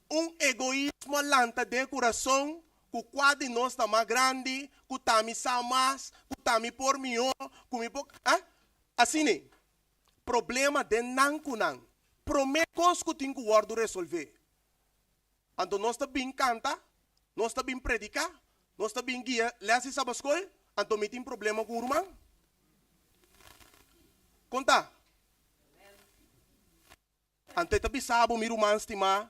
un egoismo a lanta den e kurason ku kua di nos ta mas grandi, ku ta mi sa mas, ku ta mi por mihó, ku mi por, ah? Asina ei. Problema den nan ku nan. Promé kos ku tin ku wòrdu resolvé. Anto nos ta bin kanta, nos ta bin prediká, nos ta bin guia lès di sabaskol, anto mi tin problema ku un ruman? Kon ta? Anto e ta bisa bo, mi ruman stimá,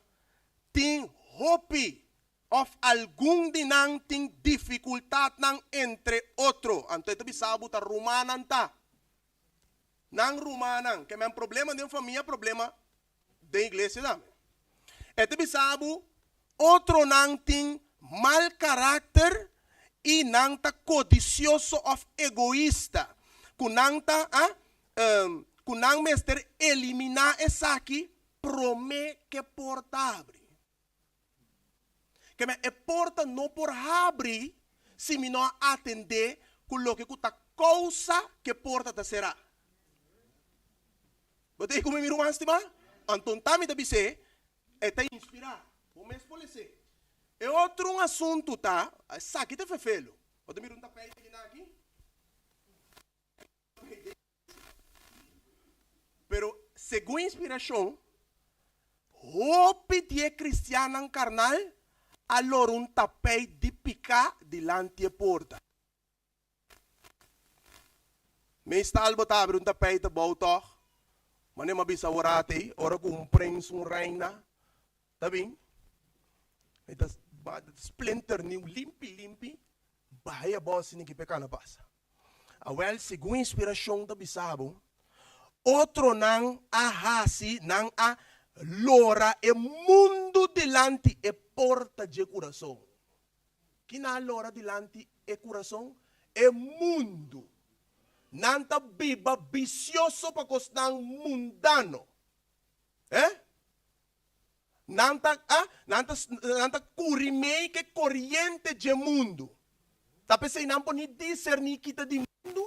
tin hopi òf algun di nan tin difikultatnan entre otro. Anto e ta bisa bo ta rumannan ta. Nan rumannan, ke men problema den famia, problema den iglesia tambe. E ta bisa bo, otronan tin mal karakter i nan ta kodisioso òf egoista, ku nan ta, ah, ku nan mester eliminá esaki promé ku e porta habri. Keme e porta no por habri si mi no a atendé ku loke ku ta kousa ku e porta ta será. Bo ta ei ku mi, mi ruman stimá? Anto ta mi ta bis'é, e ta inspirá. Bo mes por les'é. E otro un asuntu ta, esaki ta fefelo. Bo ta mira un tapijt aki na aki? Pero segun inspirashon, hopi di e kristiannan karnal a lora un tapeit di piká dilanti e porta. Meestal bo ta abri un tapeit abou tòg? Manera mi a bisa awor ei, ora ku un prens, un reina ta bin, e ta splinternieuw, limpi limpi, bai abou asina ki p'e kana pasa. Awèl, segun inspirashon ta bisa bo, otronan a hasi, nan a lora e mundu dilanti e porta dje kurason. Ki nan a lora dilanti e kurason? E mundu. Nan ta biba bisioso pa kosnan mundano. Eh? Nan ta, ah, nan ta, nan ta kuri mei ku e koriente dje mundu. Ta p'esei nan por ni diserní ki ta di mundu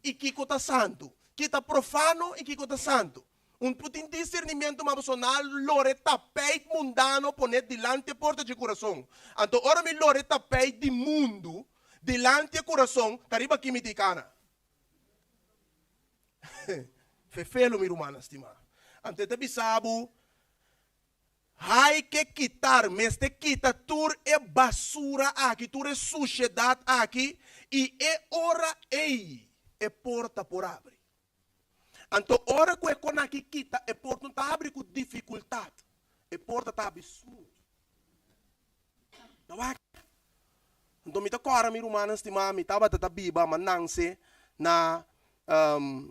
i kiko ta santu, ki ta profano i kiko ta santu. Un por tin disernimiento ma boso na lora e tapijt mundano pone dilanti e porta dje kurason. Anto ora mi lora e tapijt di mundu dilanti e kurason, ta riba ki mi tin kana? Fefelo mi rumannan stimá. Anto e ta bisa bo, Hay ke kitar, mester kita tur e basura aki, tur e sushedat aki, i e ora ei e porta por abri. Anto ora ku e konaki kita, e porta no ta habri ku difikultat, e porta ta habri smooth. Ta wak. Anto mi ta kòrda mi rumannan stimá, mi tabata ta biba ma nanse na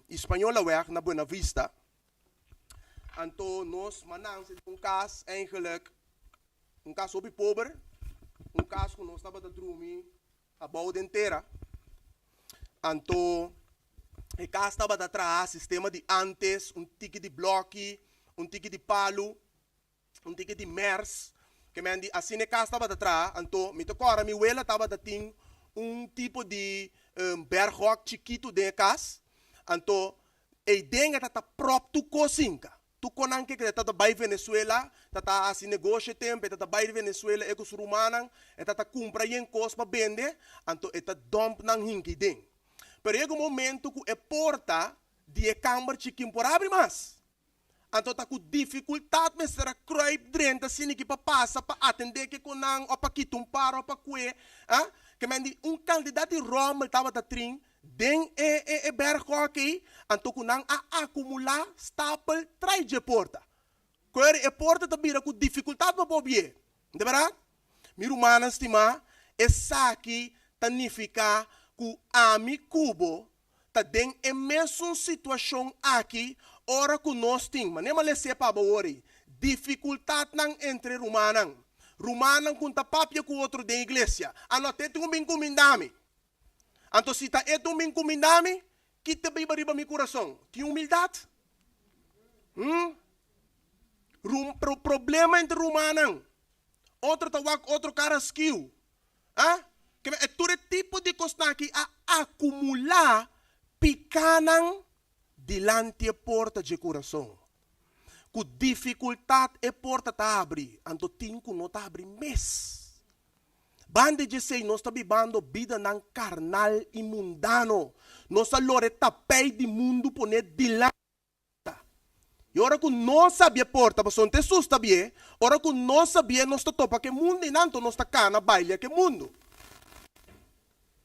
Hispaniola-weg na Buena Vista. Anto nos ma nanse den un kas eigenlijk, un kas hopi pober, un kas ku nos tabata drumi abou den tera. Anto e kas tabata traha sistema di antes, un tiki di blòki, un tiki di palu, un tiki di mers. Ke men di asina e kas tabata traha. Anto mi ta kòrda mi wela tabata tin un tipo di bèrghòk chikitu den e kas. Anto eiden e ta ta pròp tur kos hinka. Tur konan ke ta ta bai Venezuela, ta ta hasi negoshi e tempu, e ta ta bai di Venezuela e ku su rumannan, e ta ta kumpra yen kos pa bende, anto e ta dòmp nan hinka ei den. Pero yega un momento ku e porta di e kamber chikin por abri mas. Anto ta ku difikultat mester a kruip drenta asina ki pa pasa pa atendé ke konan òf pa kita un par òf pa kue, ah. Ke men di un kantidat di ròmel tabata trin Den e e e berghok ei, anto ku nan a akumulá stapel trai dje porta. Koer e porta ta bira ku difikultat pa por bié. Nta bèrdat? Mi rumannan stimá, esaki ta nifiká ku ami ku bo ta den e mesun situashon aki ora ku nos tin, manera mi a les'é pa bo awor ei, difikultatnan entre rumannan. Rumannan ku ta papia ku otro den iglesia. Anot'é tin ku bin kumindá mi. Anto si ta e tu min kuminda mi, ki ta biba riba mi kurason? Tin humildat? Hm? Rum, pro, problema entre rumannan. Otro ta wak otro kara skiu. Ah? Ke e tur e tipo di kosnan aki a akumulá pikanan dilanti e porta dje kurason. Ku difikultat e porta ta habri, anto tin ku no ta habri mes. Banda di esei nos ta bibando bidanan karnal i mundano. Nos a lora e tapeit di mundu pone dilanti. I ora ku nos a bia porta, pasobra no ta Hesus ta bié, ora ku nos a bié nos ta topa ku e mundu einan, anto nos ta kana bailia ku e mundu.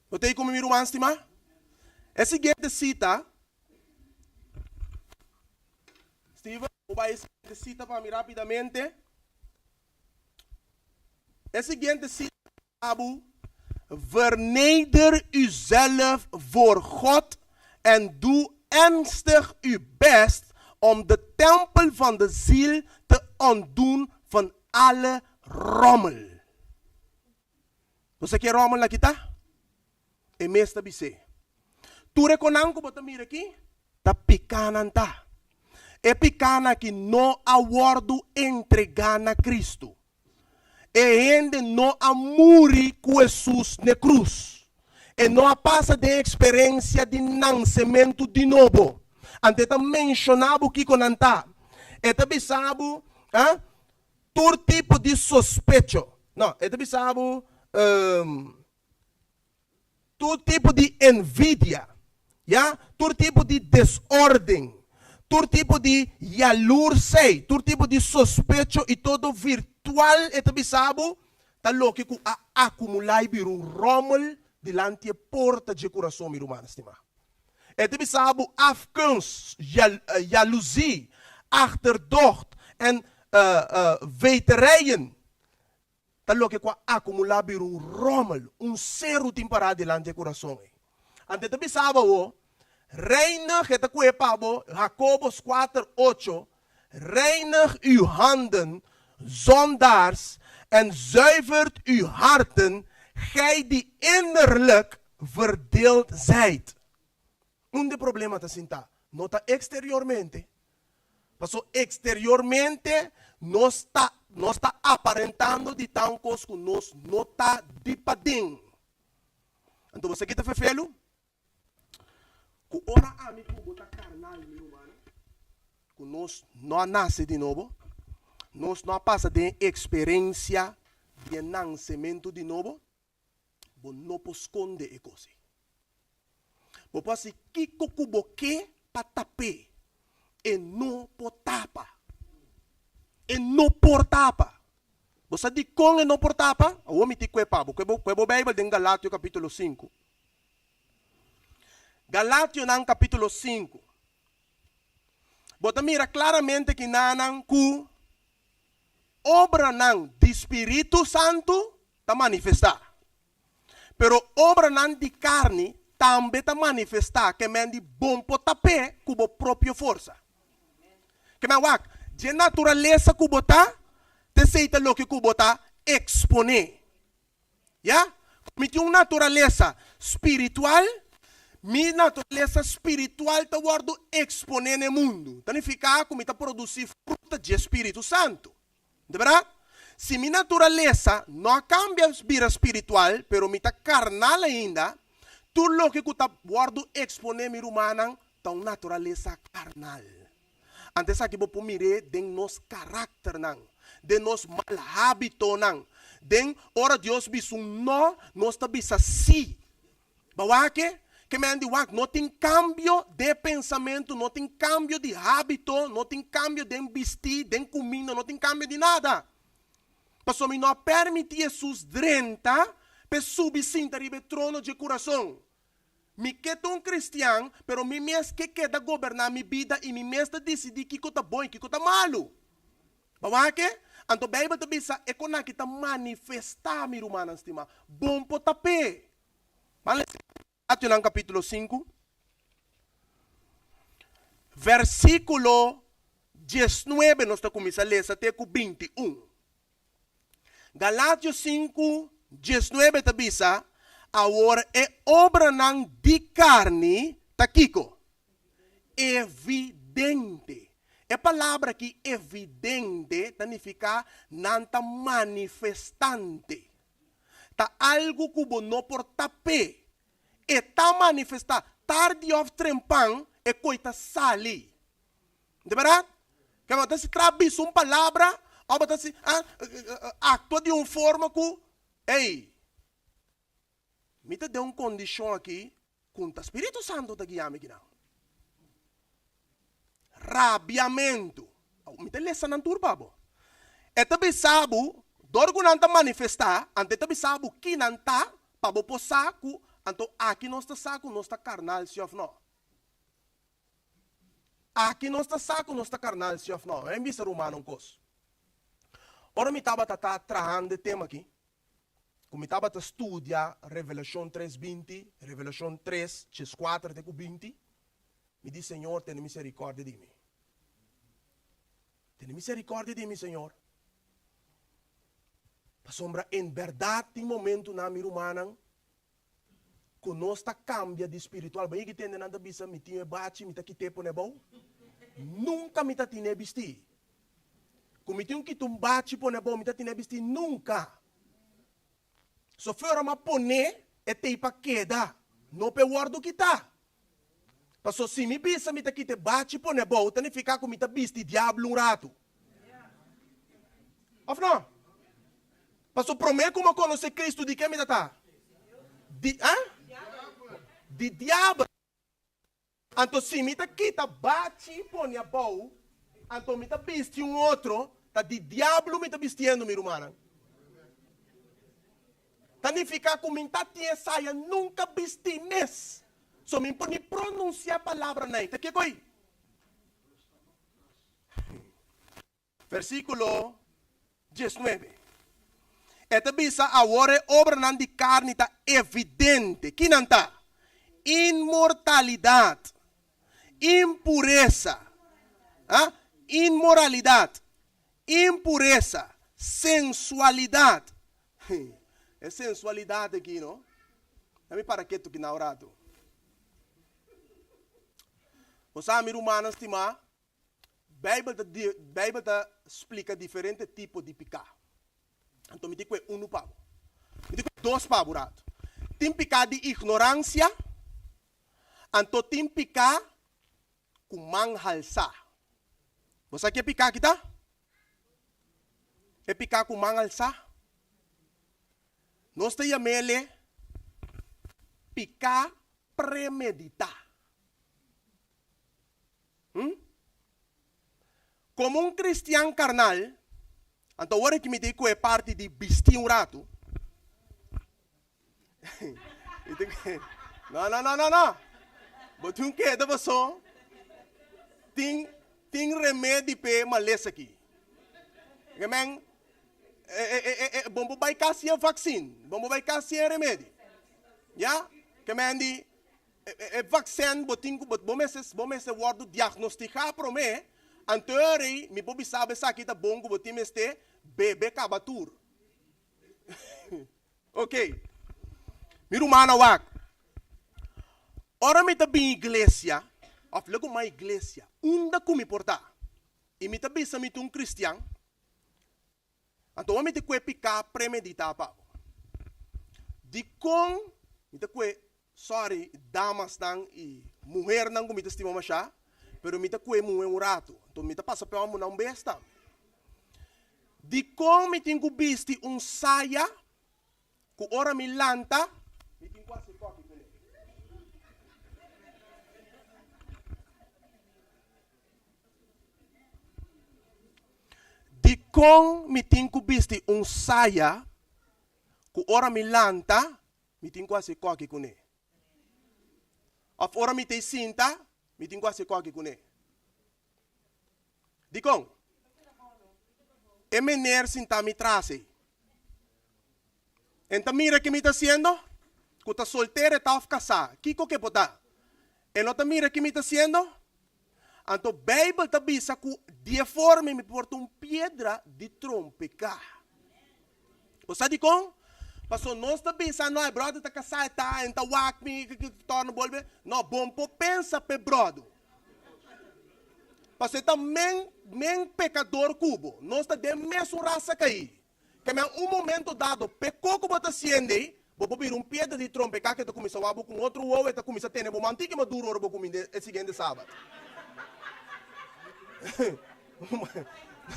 Bo ta ei ku mi, mi ruman stimá? E siguiente sita, Steven, bo bai e siguiente sita pa mi rapidamente. E siguiente cita ta bu, Verneder uzelf voor God en doe ernstig uw best om de tempel van de ziel te ontdoen van alle rommel. Bo sa ke rommel aki ta? E mes ta bis'é, Tur e konan ku bo ta mira aki ta pikánan ta. E pikánan aki no a wòrdu entregá na Kristu. E hende no a muri ku Hesus n'e krus. E no a pasa den eksperensia di nansementu di nobo. Anto e ta menshoná bo kiko nan ta. E ta bisa bo, ah, tur tipo di sospecho. No, e ta bisa bo, Tur tipo di envidia, ya, tur tipo di desorden, Tur tipo di yalursei, tur tipo di sospecho i todo virtual e ta bisa bo, ta loke ku a akumulá i bira un ròmel dilanti e porta dje kurason, mi rumannan stimá. E ta bisa bo afgunst, yaluzie, achterdocht en veterijen ta loke ku a akumulá bira un ròmel, un seru tin pará dilanti e kurason ei. Anto e ta bisa bo awor, Reinig, e ta ku'e pa bo, Jakobus kuater, ocho, Reinig uw handen, zondaars, en zuivert uw harten, gij die innerlijk verdeeld zijt. Unda e problema ta sintá? No ta eksteriormente. Paso eksteriormente nos ta nos ta aparentando di ta un kos ku nos no ta di paden. Anto bo sa ki ta fefelu? Ku ora ami ku bo ta karnal, mi rumannan, ku nos no a nase di nobo, nos no a pasa den e eksperensia di e nansementu di nobo, Bo no por skonde e kos ei. Bo por hasi kiko ku bo ke pa tap'é, e no por tapa. E no por tapa. Bo sa dikon e no por tapa? Awor mi tin kue pa bo. Kue bo kue bo Beibel den Galatio kapítulo sinku. Galationan kapítulo sinku. Bo ta mira klaramente kinanan ku obranan di spiritu santu ta manifestá. Pero obranan di karni tambe ta manifestá ke men di bon por tap'é ku bo propio forsa. Ke men wak, dje naturalesa ku bo ta, t'esei ta loke ku bo ta eksponé. Ya? Mi tin un naturalesa spiritual, mi naturalesa spiritual ta wòrdu eksponé na e mundu. Ta nifiká ku mi ta produsí fruta dje Spiritu Santu. Di bèrdat? Si mi naturalesa no a kambia bira spiritual, pero mi ta karnal ainda, tur loke ku ta wòrdu eksponé mi rumannan ta un naturalesa karnal. Anto esaki bo por mir'é den nos karakternan, den nos mal hábitonan, den ora Dios bisa un no, nos ta bisa sí. Bo wak e? Ke men di wak, no tin kambio den e pensamentu, no tin kambio di hábito, no tin kambio den bistí, den kuminda, no tin kambio di nada. Pasobra mi no a pèrmití Hesus drenta p'e subi sinta riba e trono dje kurason. Mi ke ta un kristian, pero mi mes ke keda goberná mi bida i mi mes ta disidí kiko ta bon i kiko ta malu. Bo wak e? Anto Beibel ta bisa e konaki ta manifestá, mi rumannan stimá, bon por ta p'e. Ban lesa Galationan kapítulo sinku, versíkulo diesnuebe nos ta kuminsá lesa te ku bintiun. Galatio sinku, diesnuebe ta bisa, Awor e obranan di karni ta kiko? Evidente. E palabra aki evidente ta nifiká nan ta manifestante. Ta algu ku bo no por tap'é. E ta manifestá. Tardi òf trempan e koi ta sali. Di bèrdat? Ke bo ta si tra bisa un palabra òf bo ta si aktua di un forma ku, ey, mi ta den un kondishon aki ku ta Spiritu Santu ta guia mi kinan. Rabiamentu. Mi ta lesa nan tur pa bo. E ta bisa bo, dor ku nan ta manifestá, anto e ta bisa bo ki nan ta, pa bo por sa ku, anto aki nos ta sa ku nos ta karnal si òf no. Aki nos ta sa ku nos ta karnal si òf no. Mi a bisa rumannan un kos. Ora mi tabata ta trahando e tema aki, ku mi tabata studia Revelashon tres binti, Revelashon tres dieskuater te ku binti, mi di, Señor, tene miserikòrdia di mi. Tene miserikòrdia di mi, Señor. Pasobra en bèrdat tin momentunan, mi rumannan, ku nos ta kambia di spiritual. Bo yegi tende nan ta bisa, Mi tin e bachi, mi ta kit'é pone abou. Nunka mi ta tin'é bistí. Ku mi tin un kita un bachi pone abou, mi ta tin'é bistí nunka. Sofer a ma pon'é, e tei pa keda, no p'e wòrdu kitá. Paso si mi bisa mi ta kita e bachi pone abou, ta nifiká ku mi ta bisti diablo un ratu. Òf no? Paso promé ku mi a konosé Kristu di ke mi ta ta? Di, ah? Di diabel. Anto si mi ta kita bachi pone abou, anto mi ta bisti un otro, ta di diablo mi ta bistiendo, mi rumannan. Ta nifiká ku mi ta tin esaya nunka bisti mes. So mi por ni pronunsiá palabranan ei. Ta kiko ei? Versíkulo diesnuebe. E ta bisa, Awor e obranan di karni ta evidente. Ki nan ta? Inmortalidat, impuresa, a, inmoralidat, impuresa, sensualidat. E sensualidat aki, no? Na mi para ketu ki na un ratu. Bo sa, mi rumannan stimá, Bijbel ta Bijbel ta splika diferente tipo di piká. Anto mi tin kue unu pa bo. Mi tin kue dos pa bo rato. Tin piká di ignoransia, anto tin piká ku man halsá. Bo sa ke piká ki ta? E piká ku man halsá. Nos ta yam'ele piká premeditá. Hm? Komo un kristian karnal, anto awor aki mi ta ku e parti di bisti un ratu. No, no, no, no, no. Bo tin keda paso tin tin remedi p'e malesa aki. Amen. E, e, e, e, e, bon por bai kas sin e vaksin, bon por bai kas sin e remedi. Ya? Ke men di E vaksin bo tin ku bo mester bo mester wòrdu diagnostigá promé, anto rei mi por bisa bo esaki ta bon ku bo tin mester bebe kaba tur. Ok. Mi rumannan wak, ora mi ta bin iglesia òf lego mas iglesia unda ku mi por ta i mi ta bisa mi ta un kristian, Anto ora mi ta kue piká premeditá pa bo. Dikon mi ta kue, sorry damasnan i muhernan ku mi ta stima mashá, pero mi ta kue muhé un ratu. Anto mi ta pasa pe hòmbernan un bes tambe. Dikon mi tin ku bisti un saya Ku ora mi lanta, mi tin ku hasi koki kuné. Dikon mi tin ku bisti un saya ku ora mi lanta, mi tin ku hasi koki kuné? Òf ora mi ta e sinta, mi tin ku hasi koki kuné? Dikon? E mener sinta mi tras ei. En ta mira ke mi ta hasiendo? Ku ta soltero e ta òf kasá, kiko ke por ta? E no ta mira ke mi ta hasiendo? Anto Beibel ta bisa ku di e forma ei mi por ta un piedra di trompeká. Bo sa dikon? Pasobra nos ta bisa, no, e bròder ta kasá, e ta, en ta wak mi, torna bolbe. No, bon por pensa p'e bròder. Pasobra e ta men, men pekador ku bo. Nos ta den mesun rasa kaí. Ke men un momento dado, pekó ku bo ta siende ei, bo por bira un piedra di trompeká ke ta kuminsá wak bo ku un otro wowo, e ta kuminsá tene bo man tiki mas duru ora bo kuminda e siguiente sabat.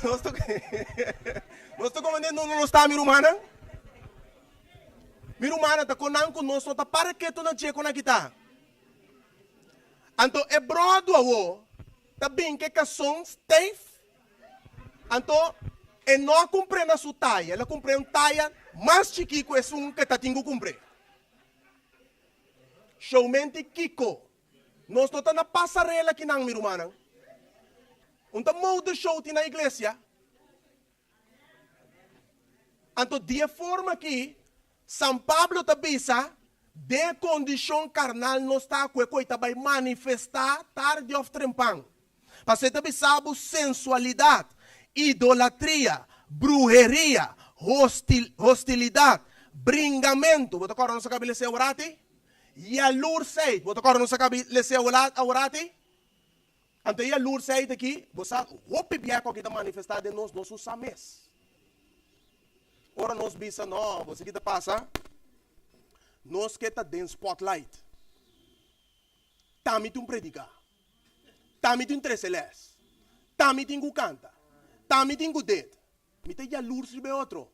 Nos ta Nos ta komende no nos ta mi rumannan. Mi rumannan ta konan ku nos no ta para ketu na dje kon a kita. Anto e brodo awo ta bin ke kason stijf. Anto e no a kumpr'é na su taya, el a kumpr'é un taya mas chikí ku esun ku e ta tin ku kumpr'é. Showmente kiko? Nos no ta na pasarela kinan, mi rumannan. Un ta mode show tin na iglesia. Anto di e forma aki, San Pablo ta bisa, den e kondishon karnal nos ta ku e koi ta bai manifestá tardi òf trempan. Pasobra e ta bisa bo sensualidat, idolatria, bruheria, hostilidat, bringamentu. Bo ta kòrda nos a kabi lesa e orati? Yalursheid. Bo ta kòrda nos a kabi lesa e orati? Anto e yalursheid aki, bo sa hopi biaha ku aki ta manifestá den nos, nos no sa mes. Ora nos bisa, no, bo sa ki ta pasa? Nos ke ta den spotlight. Tami tin prediká. Tami tin trese lès. Tami tin ku kanta. Tami tin ku dit. Mi ta yalurs riba e otro.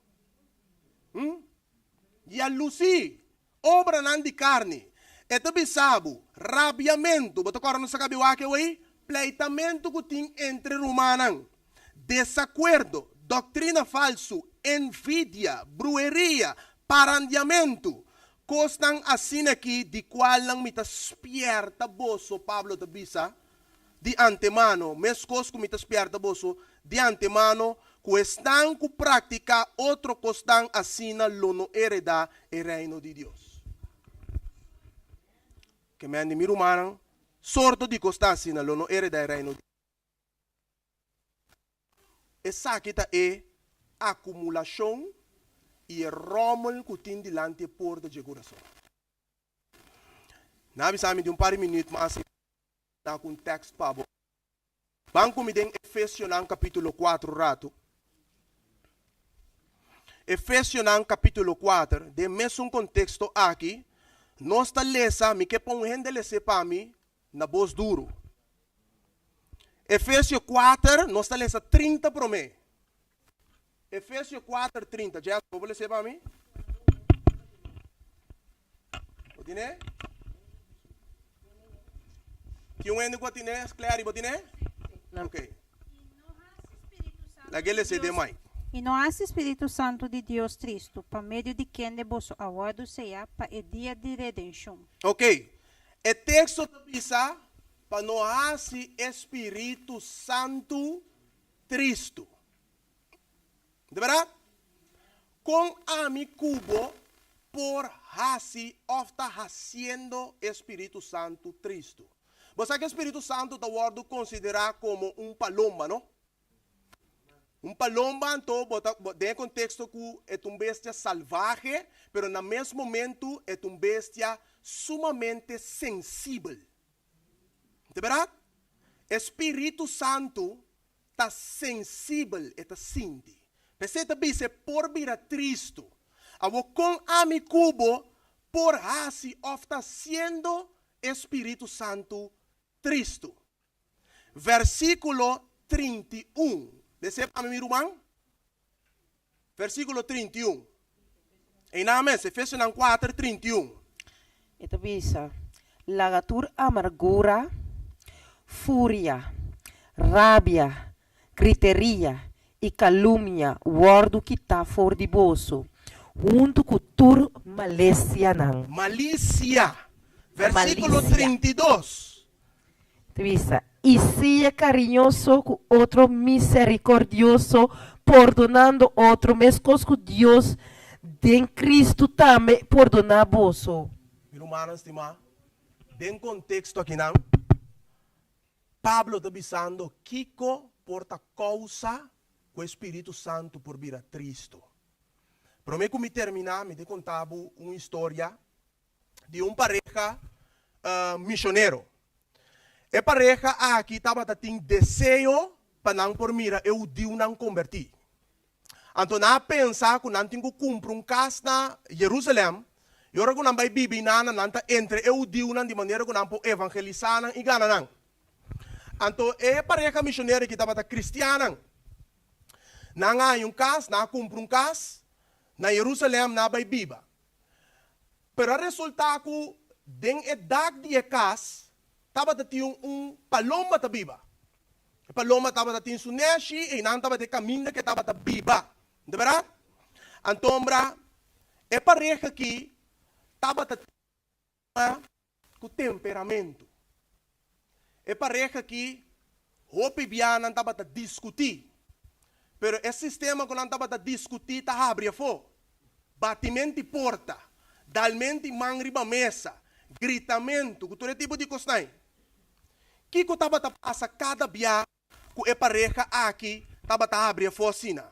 Hm? Yalusí. Obranan di karni. E ta bisa bo, rabiamentu, bo ta kòrda nos a kabi wak awei? Pleitamentu ku tin entre rumannan, desakuerdo, doktrina falsu, envidia, bruheria, parandiamentu, kosnan asina aki di kualnan mi ta spièrta boso, Pablo ta bisa di antemano, meskos ku mi ta spièrta boso di antemano, ku esnan ku praktiká otro kosnan asina lo no heredá e Reino di Dios. Ke men di mi rumannan, sorto di kosnan asina lo no heredá e Reino di. Esaki ta e akumulashon i e ròmel ku tin dilanti e porta dje kurason. Nan a bisa mi di un par di minüt mas i ta ku un tèkst pa bo. Ban ku mi den Efesionan kapítulo kuater un ratu. Efesionan kapítulo kuater, den mesun konteksto aki, nos ta lesa, mi ke pa un hende les'é pa mi na bos duru. Efesio kuater, nos ta lesa 30 promé. Efesio kuater, 30. Jess, bo por les'é pa mi? Bo tine? Tin un hende ku a tine? Clary, bo tine? Ok. Lag'é les'é den mic. I no hasi Spiritu Santu di Dios tristu, pa medio di kende boso a wòrdu seyá pa e dia di redenshon. Ok. E teksto ta bisa pa no hasi e Spiritu Santu tristu. Di bèrdat? Kon ami ku bo por hasi òf ta hasiendo e Spiritu Santu tristu? Bo sa ku e Spiritu Santu ta wòrdu konsiderá komo un palomba, no? Un palomba anto bo ta den e konteksto ku e ta un bestia salvahe, pero na mes momentu e ta un bestia sumamente sensibel. Di bèrdat? E Spiritu Santu ta sensibel, e ta sinti. P'esei ta bisa e por bira tristu. Awor kon ami ku bo por hasi òf ta hasiendo e Spiritu Santu tristu? Versíkulo 31. Les'é pa mi, mi ruman. Versíkulo 31. Einan mes, Efesionan 4, 31. E ta bisa, Laga tur amargura, furia, rabia, griteria i kalumnia wòrdu kitá for di boso, huntu ku tur malesianan. Malisia. Versíkulo 32. Ta bisa, I sea kariñoso ku otro, miserikordioso, pordonando otro, meskos ku Dios den Kristu tambe pordoná boso. Mi rumannan stimá, den konteksto akinan, Pablo ta bisando kiko por ta kousa ku e spiritu santu por bira tristu. Promé ku mi terminá, mi ta konta bo un historia di un pareha misionero. E pareha aki tabata tin deseo pa nan por mira e hudiunan kombertí. Anto nan a pensa ku nan tin ku kumpra un kas na Jerusalèm, i ora ku nan bai biba einan, nan ta entre e hudiunan di manera ku nan por evangelisá nan i gana nan. Anto e pareha misionero aki tabata kristiannan. Nan a haña un kas, nan a kumpra un kas na Jerusalèm, nan a bai biba. Pero a resultá ku den e dak di e kas tabata tin un palomba ta biba. E palomba tabata tin su nèshi, einan tabata e kaminda ku e tabata biba. No ta bèrdat? Antombra, e pareha akí tabata tin problema ku temperamentu. E pareha akí hopi bia nan tabata diskutí, pero e sistema ku nan tabata diskutí ta habri afó. Batiment'i porta, dalment'i man riba mesa, gritamentu, ku tur e tipo di kosnan. Kiko tabata pasa kada bia ku e pareha aki tabata habri afó asina?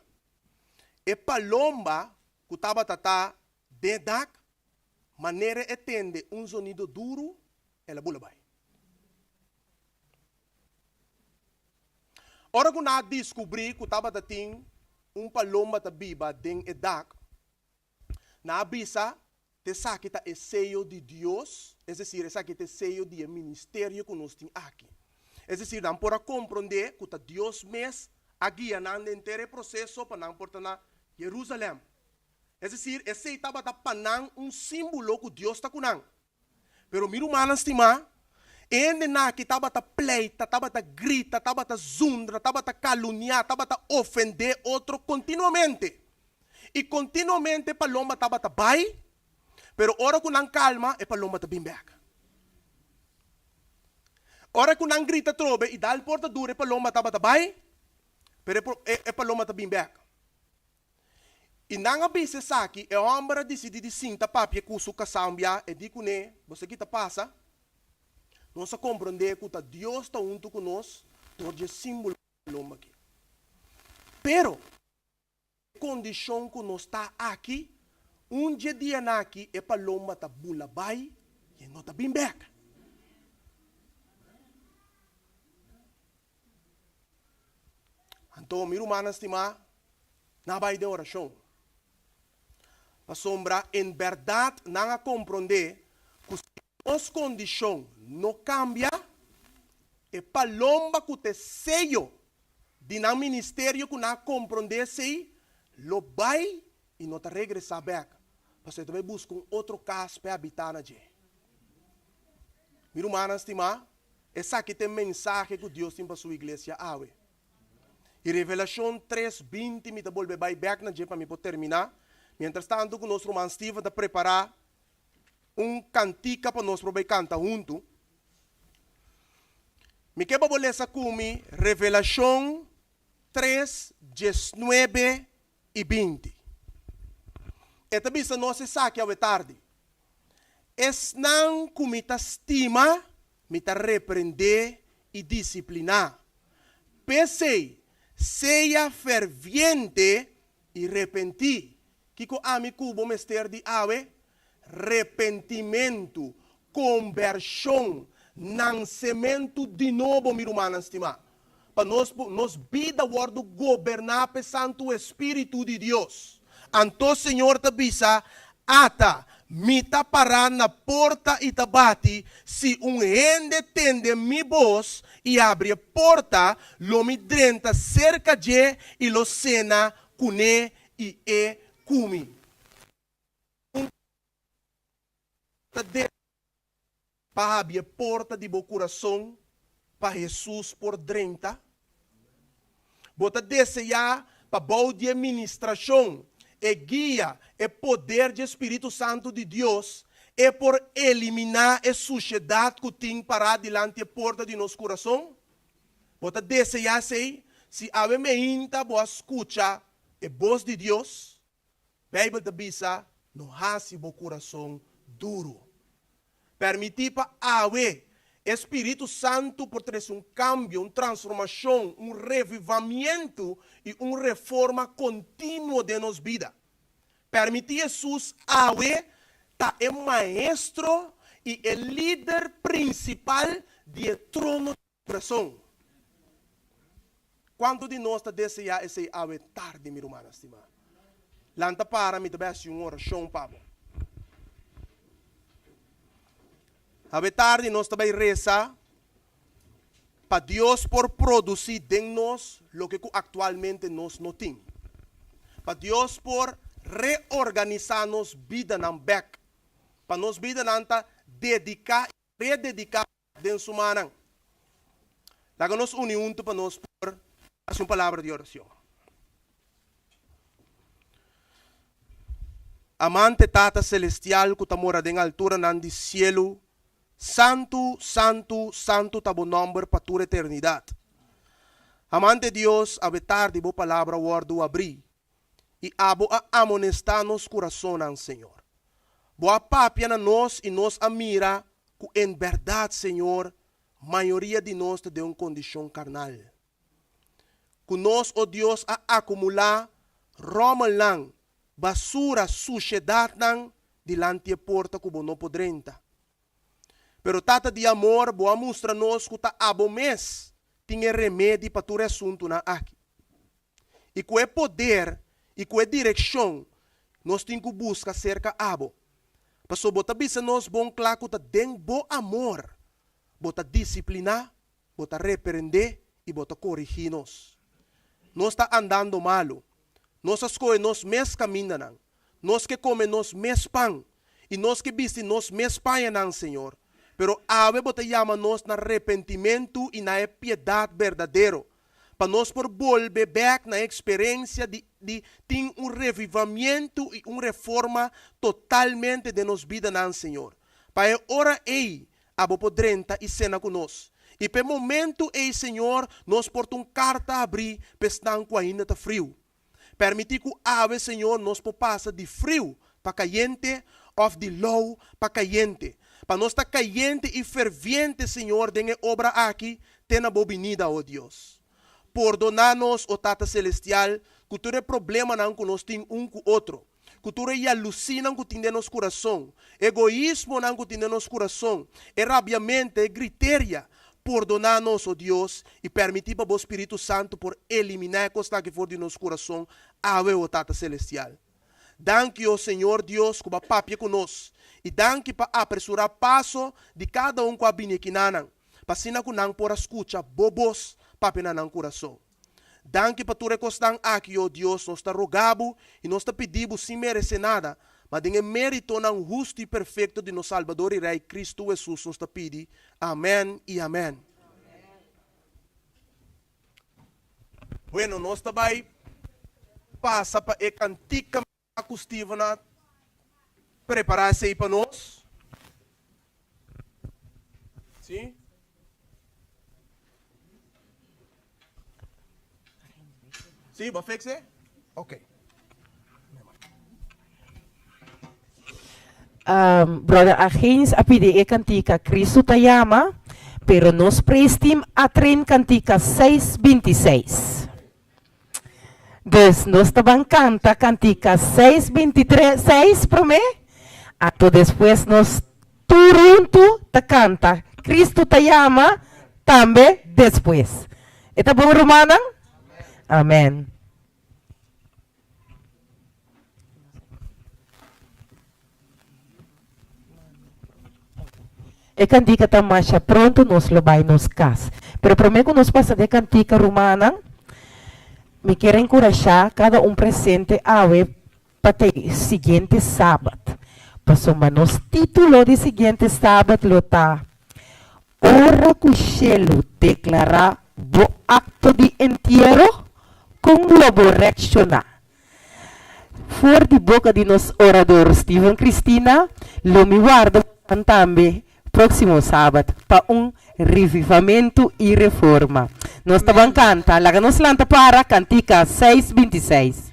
E palomba ku tabata ta den dak Manera e tende un zonido duru, el a bula bai. Ora ku nan a diskubrí ku tabata tin un palomba ta biba den e dak, nan a bisa, T'esaki ta e seyo di Dios, es desir, esaki ta e seyo di e ministerio ku nos tin aki. Es desir, nan por a komprondé ku ta Dios mes a guia nan den henter e proseso pa nan por ta na Jerusalèm. Es desir, esei tabata pa nan un símbolo ku Dios ta ku nan. Pero mi rumannan stimá, e hendenan aki tabata pleita, tabata grita, tabata zundra, tabata kaluniá, tabata ofendé otro kontinuamente. I kontinuamente e palomba tabata bai, pero ora ku nan kalma, e palomba ta bin bèk. Ora ku nan grita atrobe i dal porta duru, e palomba tabata bai, pero e palomba ta bin bèk. I nan a bisa esaki, e hòmber a disidí di sinta papia ku su kasá un bia, e di kuné, Bo sa ki ta pasa? Nos a komprondé ku ta Dios ta huntu ku nos dor dje símbolo di palomba akí. Pero, e kondishon ku nos ta aki, un dje dianan akí e palomba ta bula bai i e no ta bin bèk. Anto, mi rumannan stimá, nan a bai den orashon, pasobra en bèrdat nan a komprondé ku si nos kondishon no kambia, e palomba ku ta e seyo di nan ministerio ku nan a komprondé esei lo bai i no ta regresá bèk, pasobra e ta bai buska un otro kas pa e habitá na dje. Mi rumannan stimá, Esaki ta e mensahe ku Dios tin pa su iglesia awe. I Revelashon tres, 20 mi ta bolbe bai bèk na dje pa mi por terminá. Miéntras tantu ku nos ruman Steven ta prepará un kantika pa nos por bai kanta huntu, mi ke pa bo lesa ku mi Revelashon tres, 19 i 20. E ta bisa nos esaki awe tardi, Esnan ku mi ta stima, mi ta reprendé i disipliná. P'esei, sea ferviente i repentí. Kiko ami ku bo mester di awe? Repentimentu, kombershon, nansementu di nobo, mi rumannan stimá. Pa nos por nos bida wòrdu goberná p'e Santu Espíritu di Dios. Anto Señor ta bisa, Ata, Mi ta pará na porta i ta bati, si un hende tende Mi bos i abri e porta, lo Mi drenta serka dje i lo sena kuné i e ku Mi. Un ta den. Pa habri e porta di bo kurason pa Hesus por drenta? Bo ta deseá pa bou di e ministrashon, e guia, e poder dje Spiritu Santu di Dios, e por eliminá e sushedat ku tin pará dilanti e porta di nos kurason? Bo ta deseá esei? Si awe meinta bo a skucha e bos di Dios, Beibel ta bisa, No hasi bo kurason duru. Permití pa awe e Spiritu Santu por trese un kambio, un transformashon, un revivamientu i un reforma kontinuo den nos bida. Permití Hesus awe ta e Maestro i e Lider prinsipal di e trono di bo kurason. Kuantu di nos ta deseá esei awe tardi, mi rumannan stimá? Lanta para, mi ta bai hasi un orashon pa bo. Awe tardi nos ta bai resa pa Dios por produsí den nos loke ku aktualmente nos no tin. Pa Dios por reorganisá nos bidanan bèk. Pa nos bidanan ta dediká i redediká den su mannan. Laga nos uni huntu pa nos por hasi un palabra di oracion. Amante Tata Celestial cu ta mora den alturanan di cielu, Santu, Santu, Santu ta bo nomber pa tur eternidad. Amante Dios, awe tardi bo palabra wordu abri i abo a amonestá nos kurasonnan, Señor. Bo a papia na nos i nos a mira ku en bèrdat, Señor, mayoria di nos ta den un kondishon karnal. Ku nos, o Dios, a akumulá ròmelnan, basura, sushedatnan dilanti e porta ku Bo no por drenta. Pero Tata di amor, Bo a mustra nos ku ta Abo mes tin e remedi pa tur e asuntunan aki. I ku e poder i ku e direkshon nos tin ku buska serka abo. Pasobra bo ta bisa nos bon kla ku ta den bo amor bo ta disipliná, bo ta reprendé i bo ta korigí nos. Nos ta andando malu. Nos a skohe nos mes kamindanan. Nos ke kome nos mes pan. I nos ke bisti nos mes pañanan, Señor. Pero awe Bo ta yama nos na repentimentu i na e piedat berdadero, pa nos por bolbe bèk na e eksperensia di di tin un revivamientu i un reforma totalmente den nos bidanan, Señor. Pa e ora ei Abo por drenta i sena ku nos. I pa e momentu ei, Señor, nos por ta un karta habrí pa esnan ku ainda ta friu. Permití ku awe, Señor, nos por pasa di friu pa kayente òf di lou pa kayente. Pa nos ta kayente i ferviente, Señor, den e obra aki te na Bo binida, o Dios. Pordoná nos, o Tata Selestial, ku tur e problemanan ku nos tin un ku otro, ku tur e yalusínan ku tin den nos kurason, egoismonan ku tin den nos kurason, e rabiamento, e griteria. Pordoná nos, o Dios, i permití pa Bo Spiritu Santu por eliminá e kosnan aki for di nos kurason awe, o Tata Selestial. Danki, o Señor Dios, ku Bo a papia ku nos, i danki pa apresurá paso di kada un ku a bini akinanan, pa asina ku nan por a skucha Bo bos papia na nan kurason. Danki pa tur e kosnan aki, o Dios, nos ta roga Bo i nos ta pidi Bo sin meresé nada, ma den e méritonan hustu i perfekto di nos Salbador i Rei Kristu Hesus nos ta pidi. Amèn i amèn. Bueno, nos ta bai pasa pa e kantika ku Steven a prepará esei pa nos. Sí? Sí, bo a fix e? Ok. Brother Agens a pidi e kantika Cristo ta yama, pero nos praise team a train kantika 626. Dus nos ta ban kanta kantika 626 promé, anto despues nos tur huntu ta kanta Cristo ta yama tambe despues. E ta bon rumannan? Amen. E kantika ta masha pronto nos lo bai nos kas. Pero promé ku nos pasa den e kantika rumannan, mi kier enkurashá kada un presente awe pa ta e siguiente sabat. Pasobra nos título di siguiente sabat lo ta, Ora ku shelu deklará bo akto di entiero, kon lo bo reakshoná? For di boka di nos orador Steven Cristina, lo mi warda bosan tambe próksimo sabat pa un revivamentu i reforma. Nos ta ban kanta, laga nos lanta para kantika 626.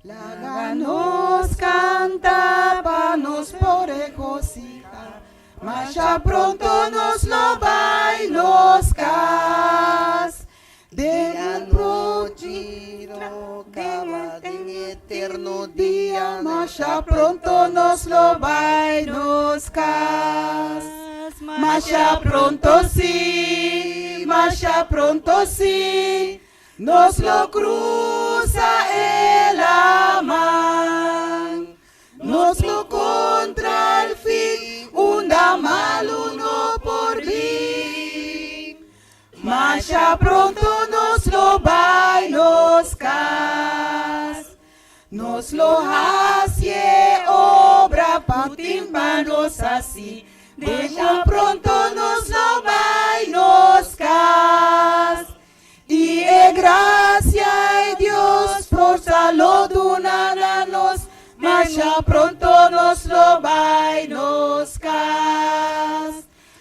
Laga nos canta pa nos por regocija, Masha pronto nos lo bai nos cas. Den un anochi no caba, den eterno dia, Masha pronto nos lo bai nos cas. Masha pronto si, masha pronto si, Nos lo cruza e laman, Nos lo contra al fin unda malu no por bin. Masha pronto nos lo bai nos cas, Nos lo haci e obra cu tin pa nos haci, Den un pronto nos lo bai nos cas. I e gracia e Dios forsa lo duna na nos, masha pronto nos lo bai nos cas.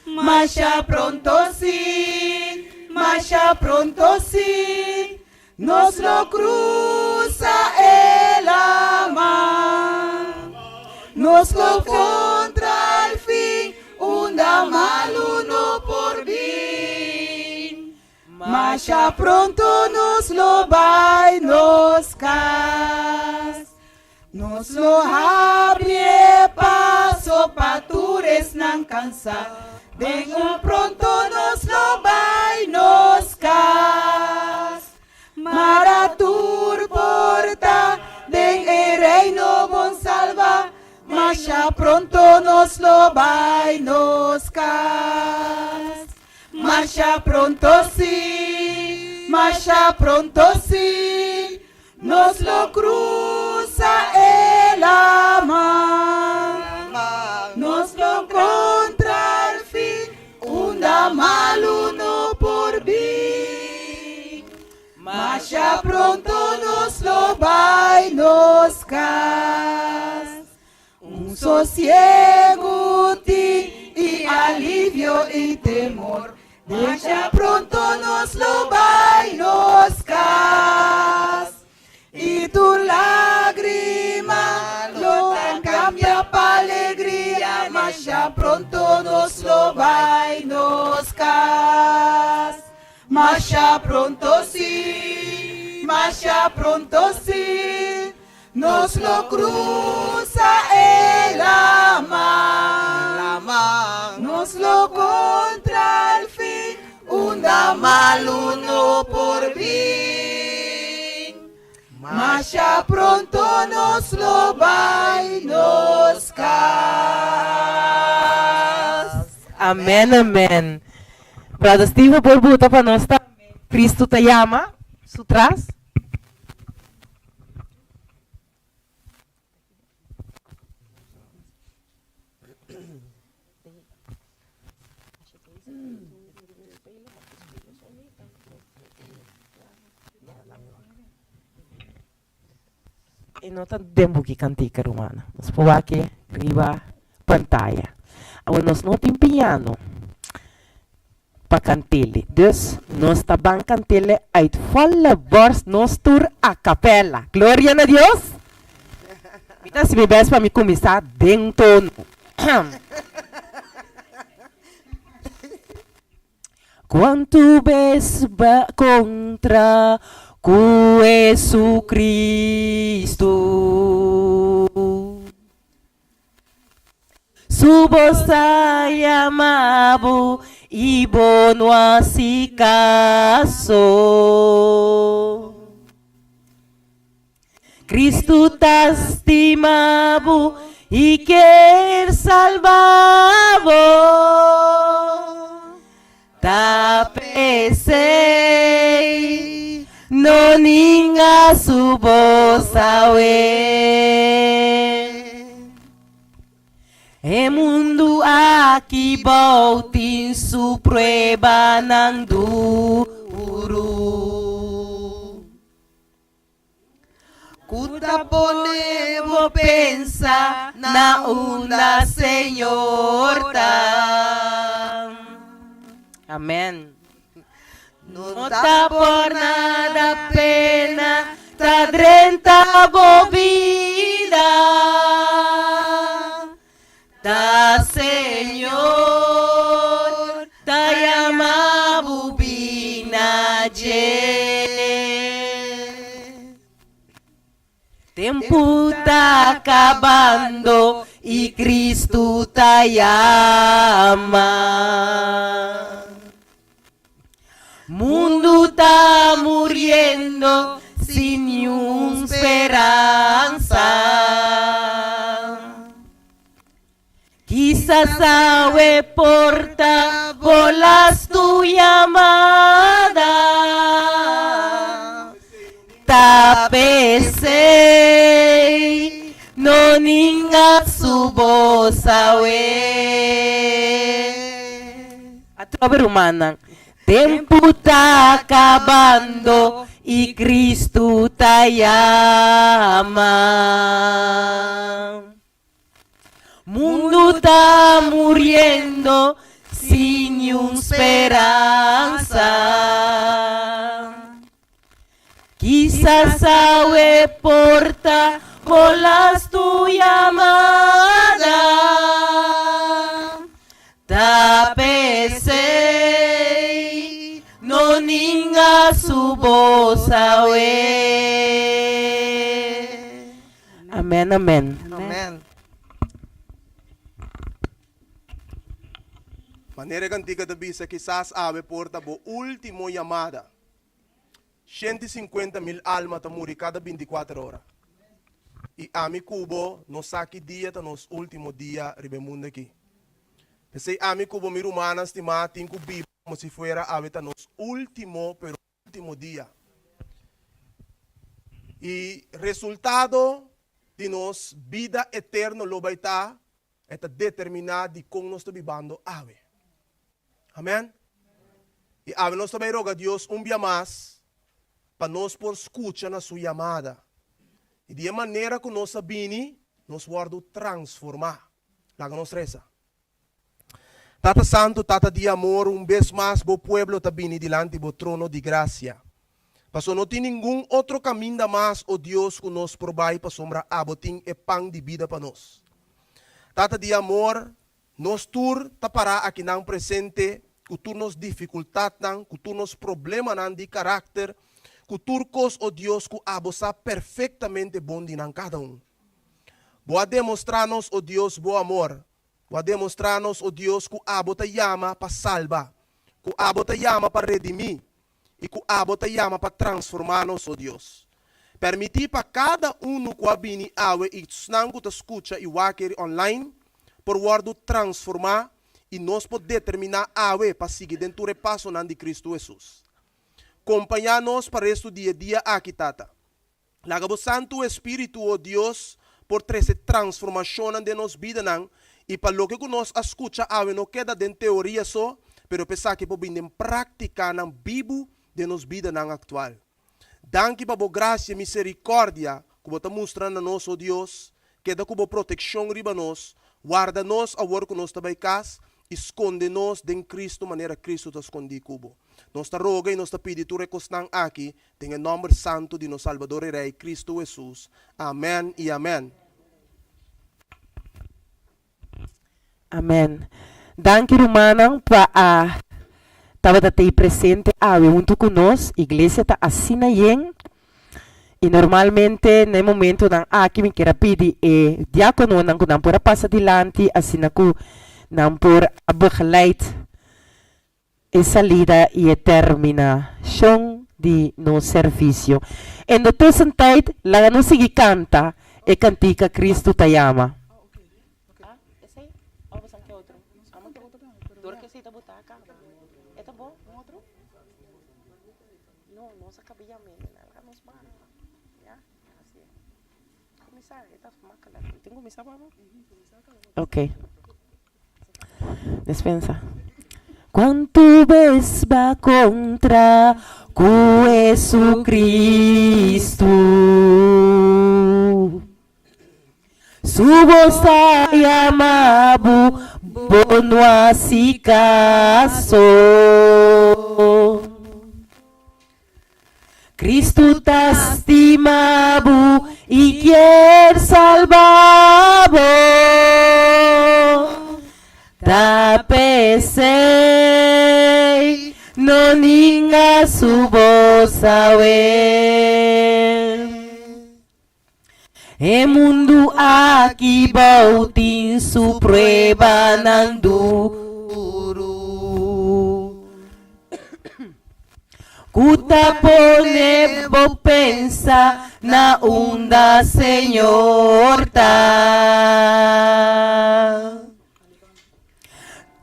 Masha pronto si, masha pronto si, nos lo cruza e laman. Nos lo contra al fin unda malu no por bin. Masha pronto nos lo bai nos cas. Nos lo habri e paso pa tur esnan cansa. Den un pronto nos lo bai nos. Masha pronto nos lo bai nos kas. Masha pronto sí, masha pronto sí, nos lo krusa e laman. Nos lo kontra al fin unda malu no por bin. Masha pronto nos lo bai nos kas. Un sosiegu tin i alivio i temor. Masha pronto nos lo bai nos kas. I tur lágrima lo ta kambia pa alegria. Masha pronto nos lo bai nos kas. Masha pronto sí, masha pronto sí, nos lo krusa e laman. Nos lo kontra al fin, unda malu no por bin. Masha pronto nos lo bai nos kas. Amen amen. Brother Steve por buta pa nos tambe Cristo ta yama su tras. E no ta den buki kantika, rumannan. Nos por wak e riba pantaya. Awor nos no tin piano pa kant'ele. Dus nos ta ban kant'ele uit volle borst nos tur a capella. Gloria na Dios! Mi ta hasi mi best pa mi kuminsá den tono. Cuantu bes ba contra cu Jesucristo? Su bos ta yama bo y bo no haci caso. Cristo ta stima bo y kier salba bo. Ta p'esey no ninga su bos awe. E mundu aki bou tin su pruebanan duru. Ku ta pone bo pensa na unda Señor ta. Amen. No ta por nada pena ta drenta bo bida. Ta Señor ta yama bo bina dje. Tempu ta kabando i Kristu ta yama. Mundu ta muriendo sin niun speransa. Kisas awe por ta bo lastu yamada. Ta p'esei no ninga su bos awe. Atrobe rumannan, tempu ta kabando i Kristu ta yama. Mundu ta muriendo sin niun speransa. Kisas awe por ta bo lastu yamada. Ta p'esei no ninga su bos awe. Amen amen. Amen. Manera e kantika ta bisa kisas awe por ta bo ultimo yamada. 150.000 alma ta muri kada 24 ora. I ami ku bo no sa ki dia ta nos último dia riba e mundu akí. P'esei ami ku bo, mi rumannan stimá, tin ku biba komo si fuera awe ta nos último pero último dia. I resultado di nos bida eterno lo bai ta, e ta determiná di kon nos ta bibando awe. Amèn. I awe nos ta bai roga Dios un bia mas pa nos por skucha na su yamada. I di e manera ku nos a bini, nos wòrdu transformá. Laga nos resa. Tata Santu, Tata di amor, un bes mas bo pueblo ta bini dilanti bo trono di grasia. Paso no tin ningun otro kaminda mas, o Dios, ku nos por bai pasobra abo tin e pan di bida pa nos. Tata di amor, Nos tur ta pará akinan presente ku tur nos difikultatnan, ku tur nos problemanan di karakter, ku tur kos, o Dios, ku abo sa perfektamente bon di nan kada un. Bo a demostrá nos, o Dios, bo amor. Bo a demostrá nos, o Dios, ku abo ta yama pa salba, ku abo ta yama pa redimí, i ku abo ta yama pa transformá nos, o Dios. Permití pa kada unu ku a bini awe i esnan ku ta skucha i wak eri online por wòrdu transformá i nos por determiná awe pa sigui den tur e pasonan di Kristu Hesus. Kompañá nos pa restu di e dia aki, Tata. Laga bo Santu Espíritu, o Dios, por trese transformashonnan den nos bidanan i pa loke ku nos a skucha awe no keda den teoria so, pero pa esaki por bin den práktikanan bibu den nos bidanan aktual. Danki pa bo grasia i miserikòrdia ku bo ta mustra na nos, o Dios. Keda ku bo protekshon riba nos. Warda nos awor ku nos ta bai kas i skonde nos den Kristu manera Kristu ta skondí ku bo. Nos ta roga i nos ta pidi tur e kosnan aki Den e nomber santu di nos Salbador i Rei, Cristo Hesus. Amen i amen. Amen. Danki rumannan pa a tabata tei presente awe huntu ku nos. Iglesia ta asina yen i normalmente na e momentonan aki mi kier a pidi e diakononan ku nan por a pasa dilanti asina ku nan por a begeleid e salida i e terminashon di nos servisio. En de tussentijd laga nos sigui kanta e kantika Kristu ta yama. Ok. Despensa. Cuantu bes ba contra cu Jesucristo? Su voz ta yama bo, bo no haci caso. Cristo ta stima bo y kier salba bo. Ta p'esey no ninga su bos awe. E mundu aki bou tin su pruebanan duru ku ta pone bo pensa na unda Señor ta.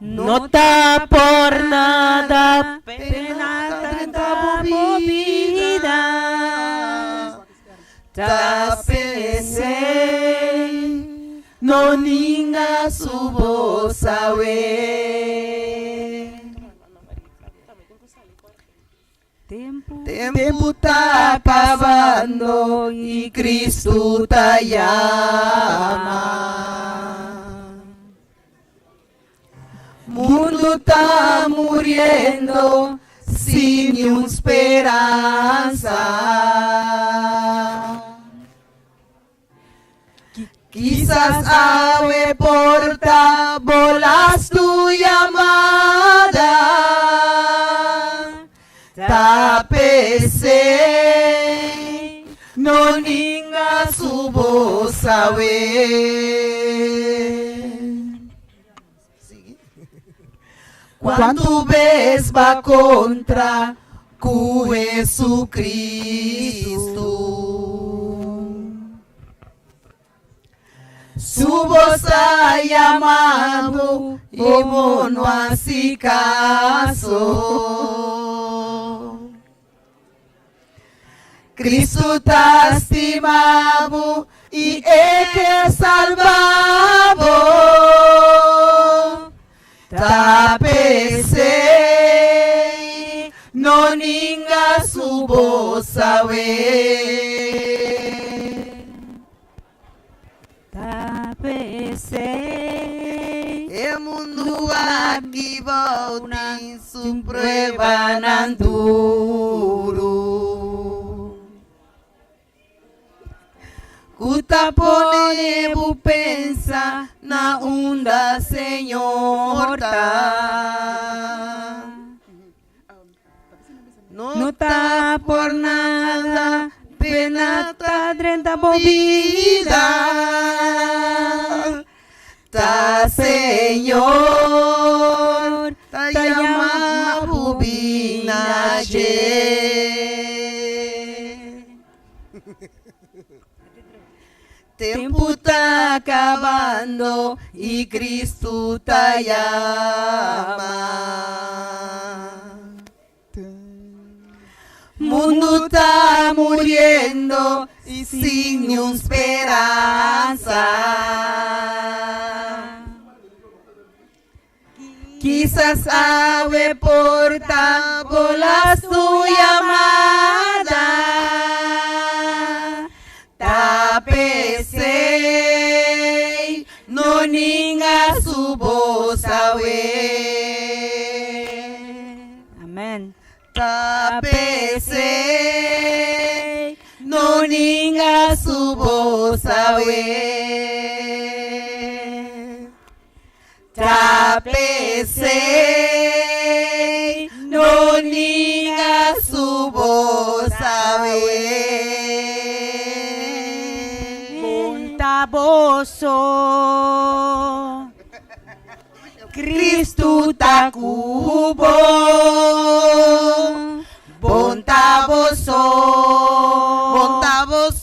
No ta por nada pena ta drenta bo bida Ta p'esei no ninga su bos awe. Tempu ta kabando i Kristu ta yama. Mundu ta muriendo sin niun speransa. Kisas awe por ta bo lastu yamada. Ta p'esei no ninga su bos awe. Kuantu bes ba kontra ku Jesucristo? Su bos ta yama bo i bo no hasi kaso. Kristu ta stima bo i e ke salba bo. Ta p'esei no ninga su bos awe. Ta p'esei. E mundu aki bou tin su pruebanan duru. Ku ta pone bo pensa na unda Señor ta. No ta por nada pena ta drenta bo bida. Ta Señor ta yama bo bin na dje. Tempu ta kabando i Kristu ta yama. Mundu ta muriendo i sin niun speransa. Kisas awe por ta bo lastu yamada. Ta p'esei no ninga su bos awe. Amen. Ta p'esei no ninga su bos awe. Ta p'esei no ninga su bos awe. Bon ta boso, Kristu ta ku bo. Bon ta boso.